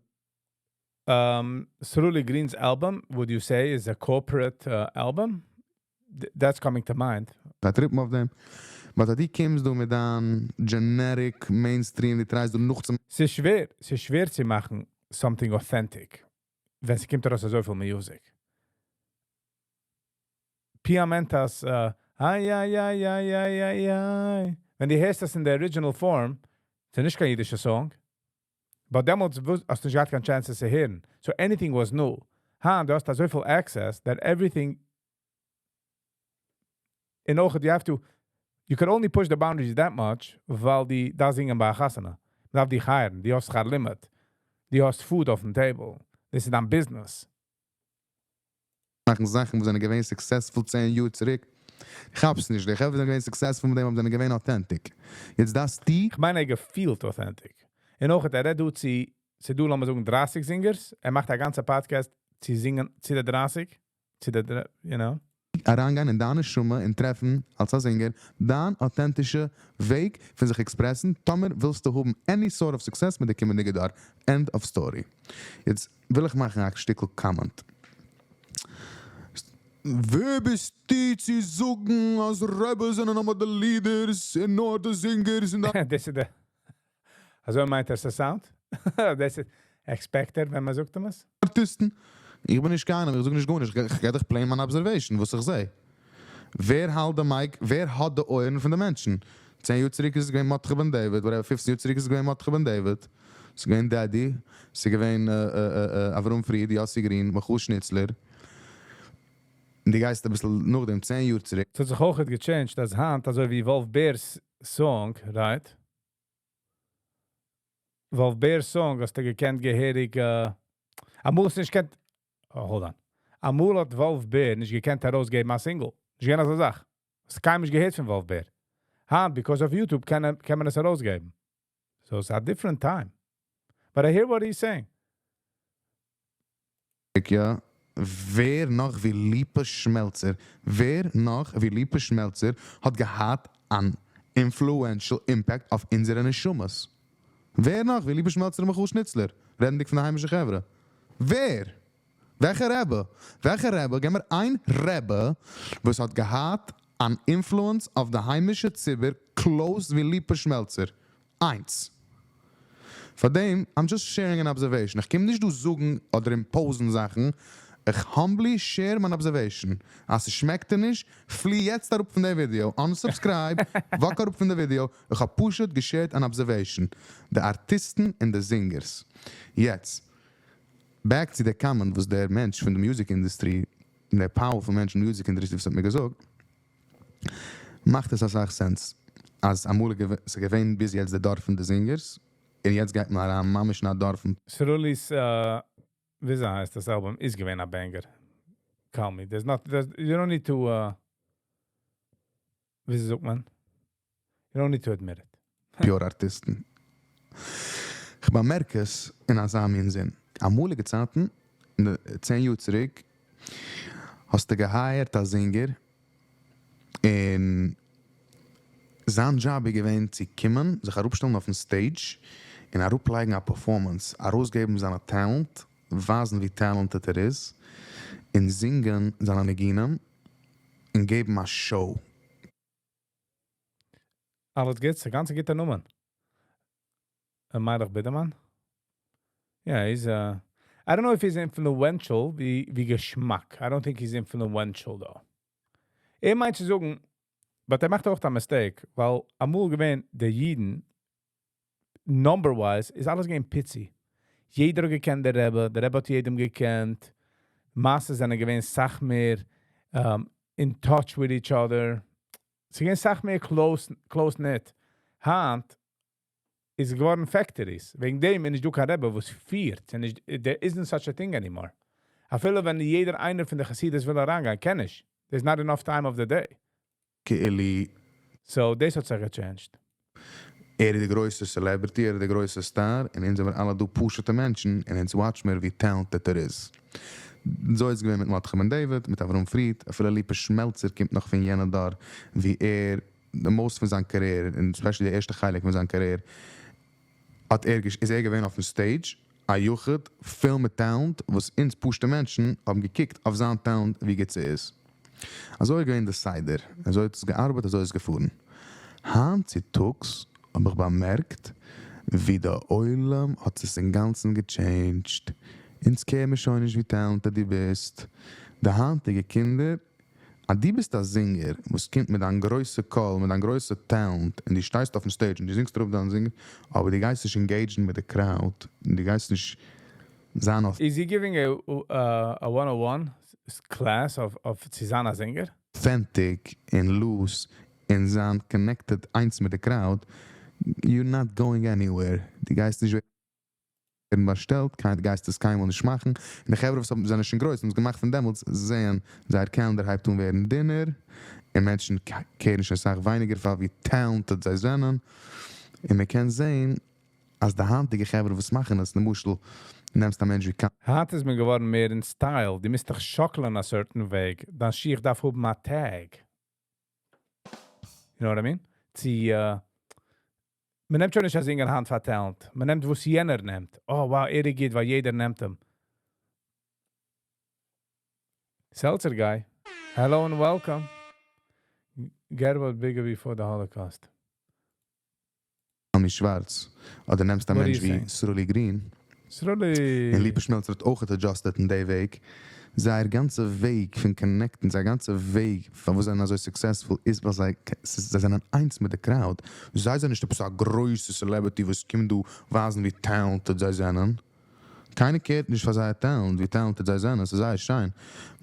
Sruli Green's album, would you say, is a corporate album? That's coming to mind. דא trip'ן אויף דעם. But דו קומסט דא מיט דיין generic mainstream, דו try'סט דא נאך צו ס'איז שווער צו מאכן something authentic, ווען ס'קומט ארויס אזויפיל music. Piamentas, איי, איי, איי, איי, איי, איי, איי. ווען דו הערסט דאס אין דער original form, איז נישט קיין אידישע song. But דעמאלטס האסטו נישט געהאט קיין chance עס צו הערן. So anything was new. היינט, דו האסט אזויפיל access that everything און אויך, you can only push the boundaries that much, ווייל די דארפסט זינגען ביי א חתונה. מ'דארף דיך hire'ן, דו האסט שכר לימוד. דו האסט food אויפ'ן table. דאס איז דיין business. מאכן זאכן, וואס זענען געווען successful 10 יאר צוריק. איך כאפ's נישט. די חברה זענען געווען successful מיט דעם, אבער זענען געווען authentic. יעצט דאס די איך מיין, ער געפילט authentic. און אויך, ער רעדט דא צו, ס'דא, לאמיר זאגן, 30 singers. ער מאכט א גאנצע podcast צו זינגען צו די 30. צו די, you know. אריינגיין אין דיין נשמה און טרעפן, אלס א singer, דיין אויטענטישע וועג פון זיך express'ן, טאמער ווילסטו האבן any sort of success מיט די קומענדיגע דור. End of story. יעצט וויל איך מאכן א שטיקל comment. ווער ביסטו צו זאגן, אז רבי'ס זענען נאר די leaders און נאר די singers און דאס איז דער. אזוי מיינט ער עס sound? דאס איז expected, ווען מען זאגט אים עס? ארטיסטן. איך בין נישט קיינער, איך זאג נישט גארנישט. איך גיב דיך plain מיין observation, וואס איך זע. ווער האלט די mic, ווער האט די אויערן פון די מענטשן? 10 יאר צוריק איז עס געווען מרדכי בן דוד, whatever, 15 יאר צוריק איז עס געווען מרדכי בן דוד. עס איז געווען Daddy, עס איז געווען אברהם פריד, יאסי גרין, מיכאל שניצלער. און דו גייסט א ביסל נאך דעם 10 יאר צוריק. עס האט זיך אויך געchange'ט, אז היינט, אזוי ווי Wolf Bear's song, right? Wolf Bear's song, האסטו געקענט געהעריג אמאל האסטו נישט געקענט, oh, hold on. אמאל האט וואלף בער נישט געקענט ארויסגעבן א single. נישט געווען אזא זאך. האסט קיינמאל נישט געהערט פון וואלף בער. היינט, because of YouTube, קען מען עס ארויסגעבן. So it's a different time. But I hear what he's saying. יא, ווער נאך ווי ליפא שמעלצער, ווער נאך ווי ליפא שמעלצער האט געהאט אן influential impact אויף אונזערע נשמות? ווער נאך ווי ליפא שמעלצער און מיכאל שניצלער, רעדנדיג פון די היימישע חברה? ווער? וועלכע רבי? וועלכע רבי? געב מיר איין רבי וואס האט געהאט אן influence אויף די היימישע ציבור close ווי ליפא שמעלצער. איינס. פאר דעם, I'm just sharing an observation. איך קום נישט דא זאגן אדער impose ן זאכן. איך humbly share מיין observation. אז ס'שמעקט דיר נישט, פלי יעצט אראפ פון די video. Unsubscribe, walk אראפ פון די ווידיאו. איך האב פשוט גע share ט אן observation. די ארטיסטן און די singers. יעצט, back צו די comment וואס דער מענטש פון די music industry, דער powerful מענטש אין music industry וואס האט מיר געזאגט, מאכט עס אסאך sense. אז אמאל איז געווען ביז יעצט די דור פון די singers, און יעצט גייט מען אריין ממש אין א דור פון סרולי'ס, וויאזוי הייסט דאס אלבום, איז געווען א banger. Call me. There's not, there's, you don't need to, וויאזוי זאגט מען? You don't need to admit it. pure ארטיסטן. איך באמערק עס אין אזא מין זין. אמאליגע צייטן, אין די 10 יאר צוריק, האסטו גע hire ט א singer, און זיין job איז געווען צו קומען, זיך אראפשטעלן אויפן stage, און אראפלייגן א performance, ארויסגעבן זיינע talent, ווייזן ווי talented ער איז, און זינגען זיינע ניגונים, און געבן א show. אלעס גוטס, א גאנצע גוטע נאמען. מיילעך בידערמאן? Yeah, he's I don't know if he's influential ווי געשמאק. I don't think he's influential though. ער מיינט צו זאגן, but ער מאכט אויך א mistake, ווייל אמאל געווען די אידן, number wise, איז אלעס געווען פיצי. יעדער האט געקענט דער רבי, דער רבי האט יעדעם געקענט. מאסן זענען געווען סאך מער in touch with each other. ס'איז געווען סאך מער close knit. היינט איז געווארן factories. וועגן דעם איז נישט דא קיין רבי, וואס פירט. און נישט, there isn't such a thing anymore. אפילו ווען יעדער איינער פון די חסידות וויל אריינגיין, קען נישט. There's not enough time of the day. כאילו So, דאס האט זיך גע change ט. ער איז די גרויסע celebrity, ער איז די גרויסע star, און אונז זענען אלע דא פשוטע מענטשן, און אונז watch מיר ווי talented ער איז. אזוי איז געווען מיט מרדכי בן דוד, מיט אברהם פריד, אפילו ליפא שמעלצער קומט נאך פון יענע דור, ווי ער, the most פון זיין קאריערע, און especially די ערשטע חלק פון זיין קאריערע, איז ער געווען אויפן stage, א יחיד, פול מיט talent, וואס אונז פשוטע מענטשן האבן געקוקט אויף זיין talent, ווי גוט ס'איז. אזוי איז געווען די סדר, אזוי האט עס געארבעט, אזוי איז עס געפארן. היינט צו טאגס האב איך באמערקט, ווי דער עולם האט זיך אינגאנצן גע change ט. אונז care מיר שוין נישט ווי talented דו ביסט. די היינטיגע קינדער, אז דו ביסט א singer, וואס קומט מיט דיין גרויסע קול, מיט דיין גרויסע talent, און דו שטייסט אויפן stage און דו זינגסט אראפ דיין sing, אבער דו גייסט נישט engage ן מיט די crowd, און דו גייסט נישט זיין אויף Is he giving a 101 class of צו זיין א singer? authentic און loose און זיין connected איינס מיט די crowd, you're not going anywhere. דו גייסט נישט ווערן באשטעלט, קיין, גייסט עס קיינמאל נישט מאכן. און די חברה וואס זענען שוין גרויס, האבן עס געמאכט פון דעמאלטס, זעען, זייער calendar הייבט אן ווערן דינער, און מענטשן care ן שוין סאך ווייניגער פאר ווי talented זיי זענען. און מען קען זען, אז די היינטיגע חברה וואס מאכן עס, למשל, נעמסט א מענטש ווי היינט איז מען געווארן מער אין style. דו מוזט דיך שאקלען א certain וועג. דיין שיך דארף האבן א tag. You know what I mean? מען נעמט שוין נישט א singer היינט פאר talent. מען נעמט, וואס יענער נעמט. Oh, wow, ער גייט, ווייל יעדער נעמט אים. Seltzer guy. Hello and welcome. Get what bigger before the Holocaust. קלמי שווארץ. אדער נעמסט א What do מענטש you ווי think? סרולי גרין. סרולי. און ליפא שמעלצער האט אויך adjusted אין די וועג. זייער גאנצע וועג פון connect ן, זייער גאנצע וועג פון וואס זיי זענען אזוי successful איז, ווייל זיי זענען איינס מיט די crowd. זיי זענען נישט עפעס א גרויסע celebrity, וואס קומט דא ווייזן ווי talented זיי זענען. קיינער care ט נישט פאר זייער talent, ווי talented זיי זענען, עס איז זייער שיין.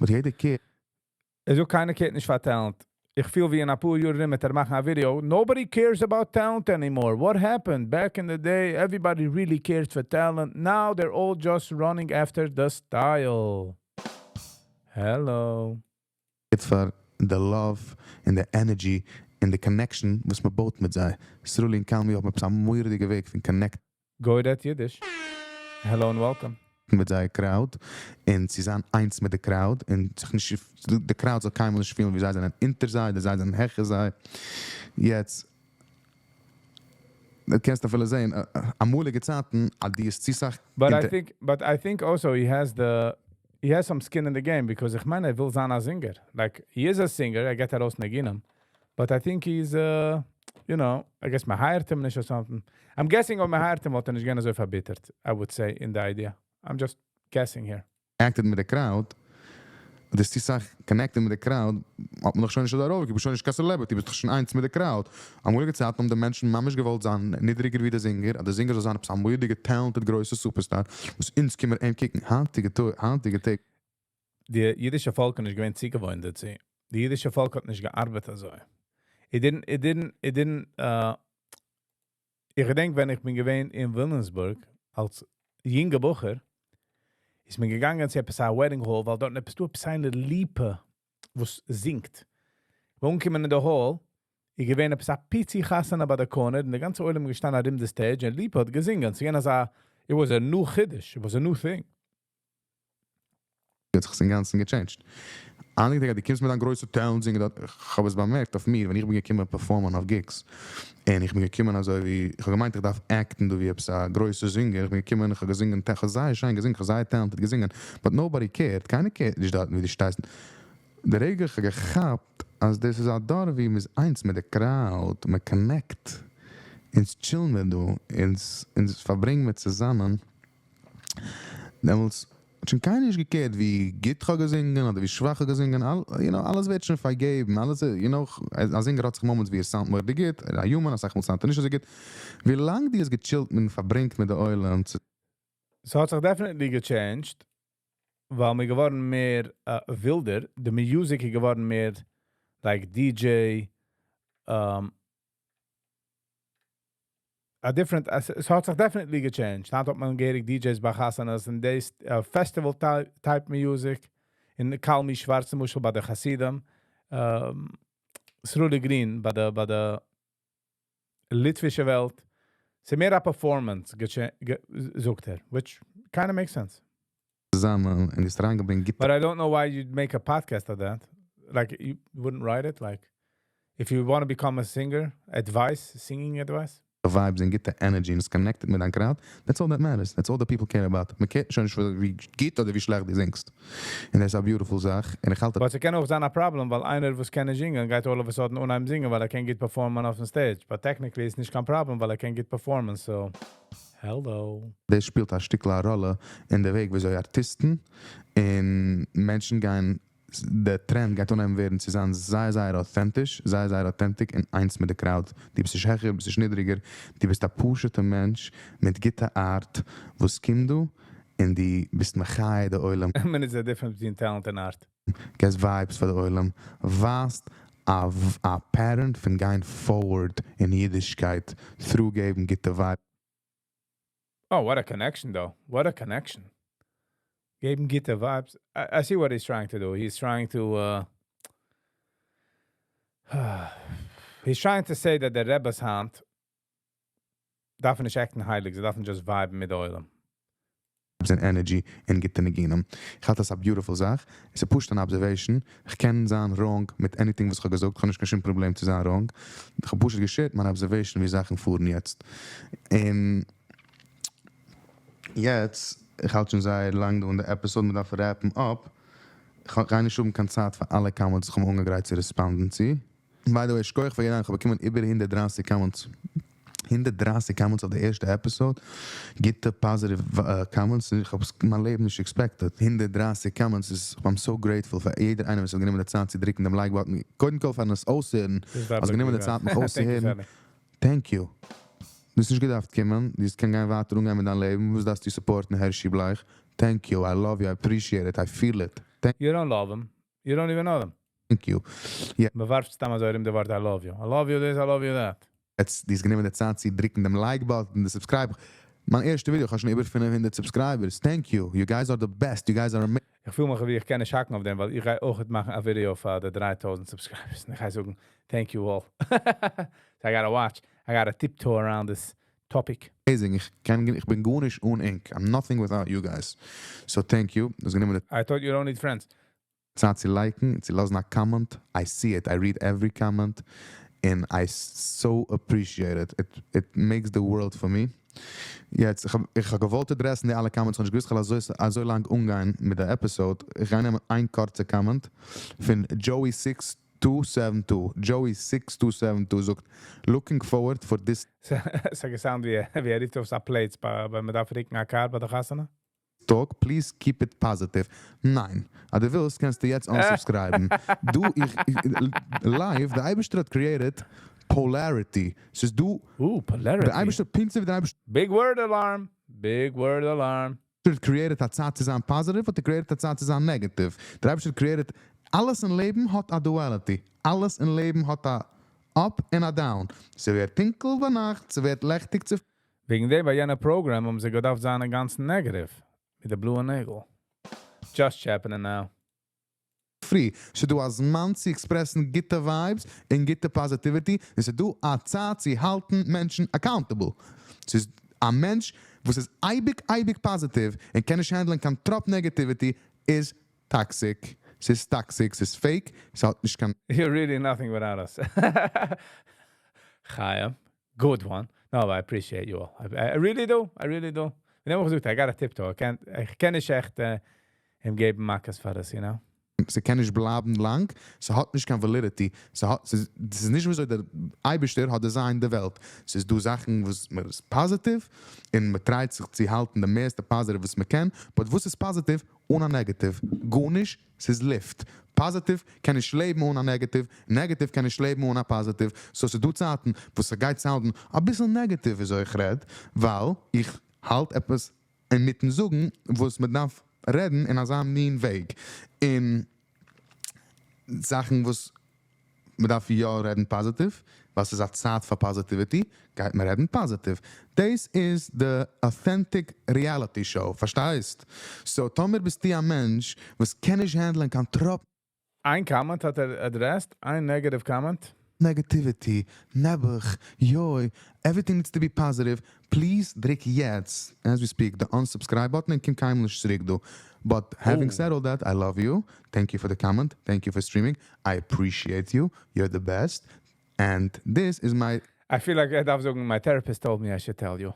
But יעדער care Also קיינער care ט נישט פאר talent. איך פיל ווי אין א פאר יאר ארום וועט ער מאכן א video. "Nobody cares about talent anymore. What happened? Back in the day, everybody really cared for talent. Now they're all just running after the style." Hello. פאר the love and the energy and the connection וואס מען בויט מיט זיי. סרולי און קלמי האבן עפעס א מורא'דיגע וועג פון connect Go at Yiddish. Hello and welcome. מיט זייער crowd און צו זיין איינס מיט די crowd און זיך נישט, די crowd זאל קיינמאל נישט פילן ווי זיי זענען אונטער זיי אדער זיי זענען העכער זיי. יעצט, דו קענסט אפילו זען, אמאליגע צייטן, אז די איז צו סאך But I think also he has some skin in the game because איך מיין, ער וויל זיין א singer. Like, he is a singer, ער געט ארויס ניגונים. But I think he's I guess מען hired אים נישט or something. I'm guessing אויב מען hired אים, וואלט ער נישט געווען אזוי פארביטערט, I would say, in the idea. I'm just guessing here. connected מיט די crowd, דאס די זאך connected מיט די crowd, האט מען דאך שוין נישט דערויף, דו ביסט שוין נישט קיין celebrity, ביסט דאך שוין איינס מיט די crowd. אמאליגע צייטן האבן די מענטשן ממש געוואלט זיין נידריגער ווי דער singer, אז דער singer זאל זיין עפעס א מורא'דיגע talented גרויסע superstar, וואס אונז קומען אים קוקן, היינטיגע טעג. די אידישע פאלק איז נישט געווען צוגעוואוינט דערצו. די אידישע פאלק האט נישט געארבעט אזוי. It didn't, איך געדענק, ווען איך בין געווען אין וויליאמסבורג, אלס יונגער בחור, איז מען געגאנגען צו עפעס א wedding hall, ווייל דארט עפעס דא עפעס איינער ליפא, וואס זינגט. מיר אנגעקומען אין די hall, איז געווען עפעס א פיצי חתונה ביי די corner, און די גאנצע עולם געשטאנען ארום די stage, און ליפא האט געזונגען. ס'איז געווען אזא, it was a new חידוש, it was a new thing. האט זיך עס אינגאנצן גע changed. אנדערע טעג, דו קומסט מיט א גרויסע talent זינגען, איך האב עס באמערקט אויף מיר, ווען איך בין געקומען perform ען אויף gigs. און איך בין געקומען אזוי ווי, איך האב געמיינט, איך דארף act ן, דא ווי עפעס א גרויסע singer. איך בין געקומען, איך האב געזונגען, איך האב זייער שיין געזונגען, איך האב זייער talented געזונגען. But nobody cared, קיינער cared נישט דארט, ווי דו שטייסט. דער רגע איך האב געכאפט, אז דאס איז א דור ווי מ'איז איינס מיט די crowd, מען connect, אונז chill ן מיר דא, אונז פארברענגען מיר צוזאמען. דעמאלטס האט שוין קיינער נישט גע care ט, ווי גוט איך האב געזונגען אדער ווי שוואך איך האב געזונגען. אלעס ווערט שוין פארגעבן. אלעס, א singer האט זיך moments ווי ער sound מורא'דיג גוט, א human, א סאך מאל sound ער נישט אזוי גוט. ווי לאנג דו האסט גע chill ט און פארברענגט מיט די עולם. ס'האט זיך definitely גע changed, ווייל מ'איז געווארן מער ווילדער, די music איז געווארן מער like DJ, a different, עס האט זיך definitely גע changed. היינט האט מען געהעריג DJs ביי חתונות און דאס festival type music. אין קלמי שווארץ למשל ביי די חסידים. סרולי גרין ביי די ליטווישע וועלט. ס'איז מער א performance, זאגט ער, which kind of makes sense. צוזאמען און דאס אריינגעברענגט גוטע But I don't know why you'd make a podcast of that. Like, you wouldn't write it? Like, if you want to become a singer, advice, singing advice? vibes און גוטע energy און עס connected מיט דיין crowd. That's all that matters. That's all that people care about. מען care ט שוין נישט ווי גוט אדער ווי שלעכט דו זינגסט. און דאס איז א beautiful זאך. און איך האלט But ס'קען אויך זיין א problem, ווייל איינער וואס קען נישט זינגען, גייט all of a sudden אנהייבן זינגען, ווייל ער קען גוט perform ען אויפן stage. But technically איז נישט קיין problem, ווייל ער קען גוט perform ען, so hello. דאס שפילט א שטיקל א ראלע אין די וועג, וויאזוי ארטיסטן און מענטשן גייען, דער trend גייט אנהייבן ווערן צו זיין זייער, זייער אויטענטיש, זייער, זייער authentic און איינס מיט די crowd. דו ביסט נישט העכער, ביסט נישט נידריגער, דו ביסט א פשוט'ער מענטש מיט גוטע ארט, וואס קומט דא, און דו ביסט מחיה די עולם. I mean, it's a difference between talent and art. געבסט vibes פאר די עולם. ווייזט א pattern פון גיין forward אין אידישקייט, through געבן גוטע vibes. Oh, what a connection, though. What a connection. געבן גוטע vibes. I see what he's trying to do. He's trying to say that the רביס היינט דארפן נישט act ן הייליג, זיי דארפן just vibe מיט די עולם. און energy און גוטע ניגונים. איך האלט דאס א beautiful זאך. עס איז פשוט אן observation. איך קען זיין wrong מיט anything וואס איך האב געזאגט. איך האב נישט קיין שום פראבלעם צו זיין wrong. איך האב פשוט גע share ט מיין observation ווי זאכן פארן יעצט. און יעצט, איך האלט שוין זייער לאנג דא אין די episode, מען דארף wrap ן up. איך האב נישט האבן קיין צייט פאר אלע comments, איך האב אנגעגרייט צו respond ן צו. By the way, שכוח פאר יעדן, איך האב באקומען איבער 130 comments. 130 comments אויף די ערשטע episode. גוטע positive comments. איך האב מיין לעבן נישט expected. 130 comments איז, I'm so grateful פאר יעדער איינער, וואס האט גענומען די צייט צו דריקן דעם like button. קודם כל פארן עס אויסהערן. האסט גענומען די צייט מיך אויסצוהערן. Thank you. דו האסט נישט געדארפט קומען. דו קענסט גיין ווייטער אנגיין מיט דיין לעבן. וואס דארפסטו support ן הערשי בלייך? Thank you. I love you. I appreciate it. I feel it. Thank You don't love him. You don't even know them. Thank you. מען ווארפט סתם אזוי ארום די ווארט I love you, I love you this, I love you that. יעצט דו האסט גענומען די צייט צו דריקן דעם like button, די subscribe, מיין ערשטע ווידיאו, איך האב שוין איבער 500 subscribers, thank you, you guys are the best, you guys are amazing. איך פיל מיך ווי איך קען נישט האקן אויף דעם, ווייל איך גיי אויכעט מאכן א ווידיאו פאר די 3000 subscribers, און איך גיי זאגן thank you all. So I gotta watch, I gotta tiptoe around this topic. Amazing, איך קען, איך בין גארנישט אן ענק, I'm nothing without you guys, so thank you, דו האסט גענומען די I thought you don't need friends. צייט צו like ן, צו לאזן א comment, I see it, I read every comment, און I so appreciate it, it it makes the world for me. יעצט, איך האב איך האב געוואלט address ן די אלע comments, כ'האב נישט געוואוסט כ'וועל אזוי אזוי לאנג אנגיין מיט די episode, איך גיי נעמען איין קורצע comment פון Joey 6272, Joey 6272 זאגט, looking forward for this ס'האט גע sound ווי ער רופט אויף זיין plates ביי מ'דארף ריקן א קאר ביי די חתונה. talk, please keep it positive. ניין. אז דו ווילסט קענסטו יעצט unsubscribe ן. דא איך live, די אייבערשטער האט created polarity. ס'איז דא. Ooh, polarity. די אייבערשטער פונקט אזוי ווי די אייבערשטער. Big word alarm! Big word alarm! האט created א צייט צו זיין positive האט ער created א צייט צו זיין negative. דער אייבערשטער האט created אלעס אין לעבן האט א duality. אלעס אין לעבן האט א up און א down. ס'ווערט טונקל ביינאכט, ס'ווערט לעכטיג צו. וועגן דעם ביי יענע program האבן זיי געדארפט זיין אינגאנצן negative, מיט די בלויע נעגל. Just טשעפענען now. פרי, ס'דא א זמן צו express ן גוטע vibes און גוטע positivity, און ס'דא א צייט צו האלטן מענטשן accountable. ס'איז א מענטש וואס איז אייביג אייביג positive און קען נישט handle ען קיין טראפ negativity איז toxic. ס'איז toxic, ס'איז fake, ס'האט נישט קיין. You're really nothing without us. חיים, good one. No, I appreciate you all. I really do, I really do. ווי נעם איך געזאגט, I gotta tiptoe. איך קען נישט עכט אים געבן מכות פאר דאס, you know. ס'קען נישט בלייבן לאנג, ס'האט נישט קיין validity, ס'האט, ס'איז נישט וויאזוי דער אייבערשטער האט designed די וועלט, ס'איז דא זאכן וואס מ'איז positive, און מ'טרייט זיך צו האלטן די מערסטע positive וואס מ'קען, but וואס איז positive אן א negative? גארנישט, ס'איז לופט. Positive קען נישט לעבן אן א negative, negative קען נישט לעבן אן א positive, so ס'איז דא צייטן וואס ס'גייט sound ן אביסל negative וויאזוי איך רעד, ווייל איך האלט עפעס אינמיטן זאגן וואס מ'דארף רעדן אין אזא מין וועג, און זאכן וואס מ'דארף יא רעדן positive, ווייל ס'איז א צייט פאר positivity, גייט מען רעדן positive. דאס איז די authentic reality show, פארשטייסט? So טאמער ביסטו א מענטש וואס קען נישט handle ען קיין טראפ. איין comment האט ער addressed, איין negative comment. Negativity, נעבעך, יוי, everything needs to be positive, please דריק יעצט, as we speak, די unsubscribe button און קום קיינמאל נישט צוריק דא. But having said all that, I love you, thank you for the comment, thank you for streaming, I appreciate you, you're the best, and this is my. I feel like איך דארף זאגן, my therapist told me I should tell you.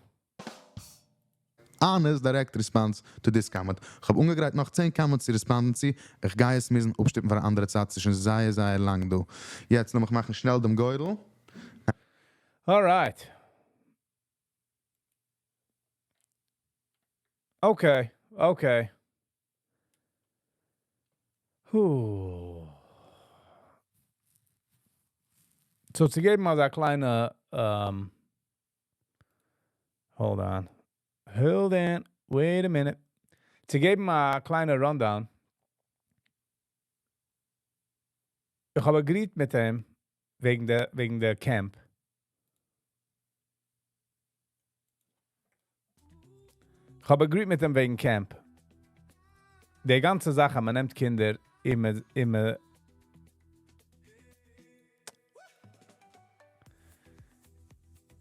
Honest direct response to this comment. כ'האב אנגעגרייט נאך 10 comments צו respond ן צו, איך גיי עס מוזן אפשטופן פאר א אנדערע צייט, ס'איז שוין זייער זייער לאנג דא. יעצט לאמיך מאכן שנעל דעם גורל. Alright. Okay, okay. Huh. So צו געבן אזא קליינע, hold on. Hold on, wait a minute. צו געבן א קליינע rundown. איך האב agreed מיט אים וועגן די camp. איך האב agreed מיט אים וועגן camp. די גאנצע זאך אז מען נעמט קינדער און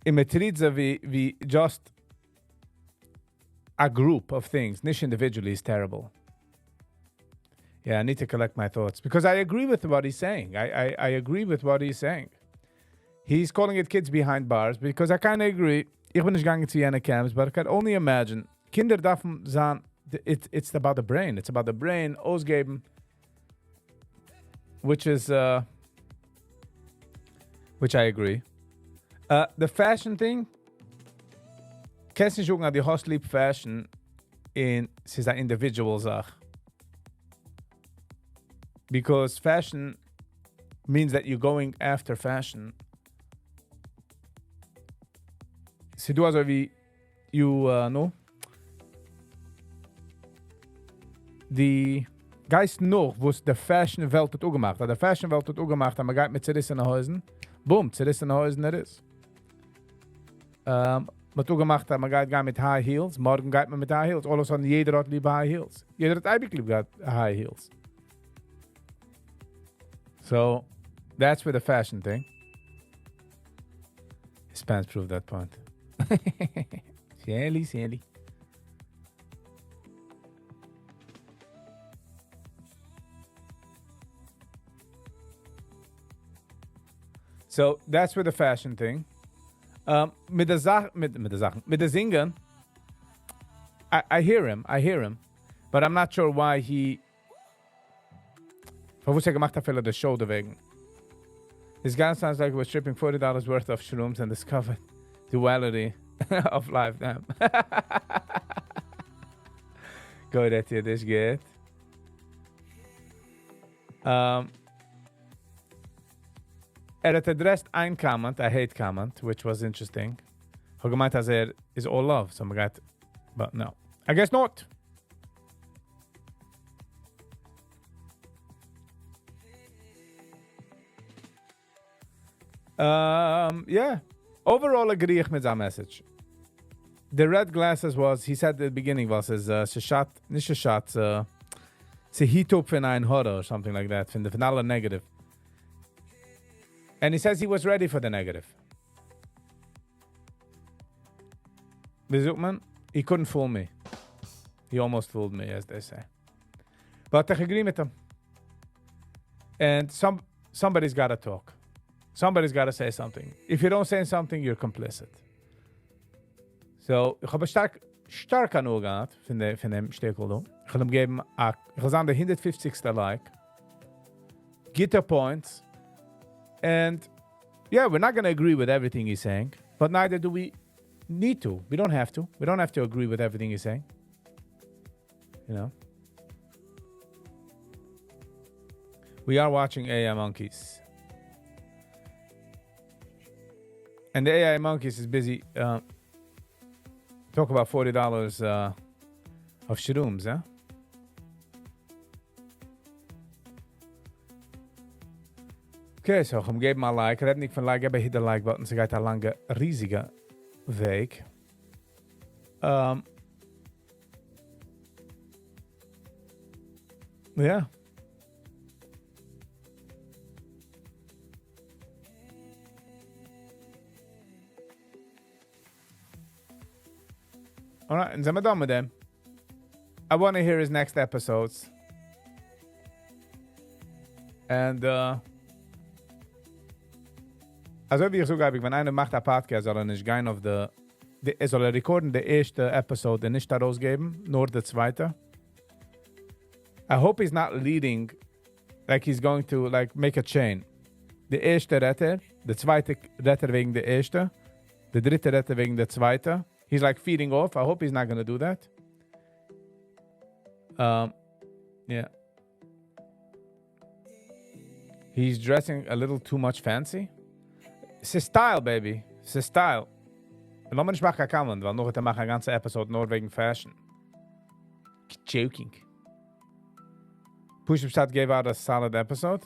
מען treat זיי ווי just a group of things, נישט individually, is terrible. Yeah, I need to collect my thoughts because I agree with what he's saying. I agree with what he's saying. He's calling it kids behind bars because I kind of agree. איך בין נישט געגאנגען צו יענע camps, but I can only imagine. קינדער דארפן זיין, it's about the brain. It's about the brain אויסגעבן, which I agree. The fashion thing, קענסט נישט זאגן, אז דו האסט ליב fashion און ס'איז אן individual זאך. Because fashion means that you're going after fashion. ס'דא אזוי ווי you know די. גייסט נאך וואס די fashion וועלט האט אפגעמאכט. די fashion וועלט האט אפגעמאכט, אז מען גייט מיט צעריסענע הויזן. Boom, צעריסענע הויזן ער איז. מען האט אפגעמאכט, אז מען גייט גיין מיט high heels. מארגן גייט מען מיט high heels. All of a sudden, יעדער האט ליב high heels. יעדער האט אייביג ליב געהאט high heels. So, that's with the fashion thing. His pants prove that point. Shelly, Shelly. So, that's with the fashion thing. מיט די זאך, מיט די זאכן, מיט די זינגען, I hear him, I hear him, but I'm not sure why he, פארוואס ער געמאכט אפילו די show דערוועגן. This guy sounds like he was tripping $40 worth of shrooms and discovered duality of life. Damn. Go ahead, this good. ער האט addressed איין comment, a hate comment, which was interesting. האב געמיינט, אז ער איז all love, so מ'גייט, but no. I guess not. Yeah. Overall agree איך מיט זיין message. The red glasses was, he said at the beginning was, is, ס'שאדט, נישט ס'שאדט, ס'היט אפ פון עין הרע or something like that, פון די פון אלע negative. And he says he was ready for the negative. ווי זאגט מען? He couldn't fool me. He almost fooled me, as they say. But איך agree מיט אים. And somebody's got to talk. Somebody's got to say something. If you don't say something, you're complicit. So, איך האב שטארק, שטארק הנאה געהאט פון דעם שטיקל דא. איך וועל אים געבן, א, איך וועל זאגן, דער 150. Like. גוטע points. And yeah, we're not going to agree with everything he's saying, but neither do we need to. We don't have to. We don't have to agree with everything he's saying. You know? We are watching AI Monkeys. And the AI Monkeys is busy talk about $40 of shrooms, huh? Okay, so איך געב אים א like. רעד נישט פון like, אבער hit the like button. ס'גייט א לאנגע, ריזיגע וועג. Yeah. All right, און זענען מיר done מיט דעם. I want to hear his next episodes. And, אזוי ווי איך זאג, ווען איינער מאכט א podcast, זאל ער נישט גיין אויף די, די, ער זאל recordן די ערשטע episode און נישט ארויסגעבן, נאר די צווייטע. I hope he's not leading like he's going to like make a chain. די ערשטע רעדט ער, די צווייטע רעדט ער וועגן די ערשטע, די דריטע רעדט ער וועגן די צווייטע. He's like feeding off. I hope he's not going to do that. Yeah. He's dressing a little too much fancy. ס'איז style, baby. ס'איז style. לאמיר נישט מאכן קיין comment, ווייל נאך וועט ער מאכן א גאנצע episode נאר וועגן fashion. Joking. Push Up Shot gave out a solid episode.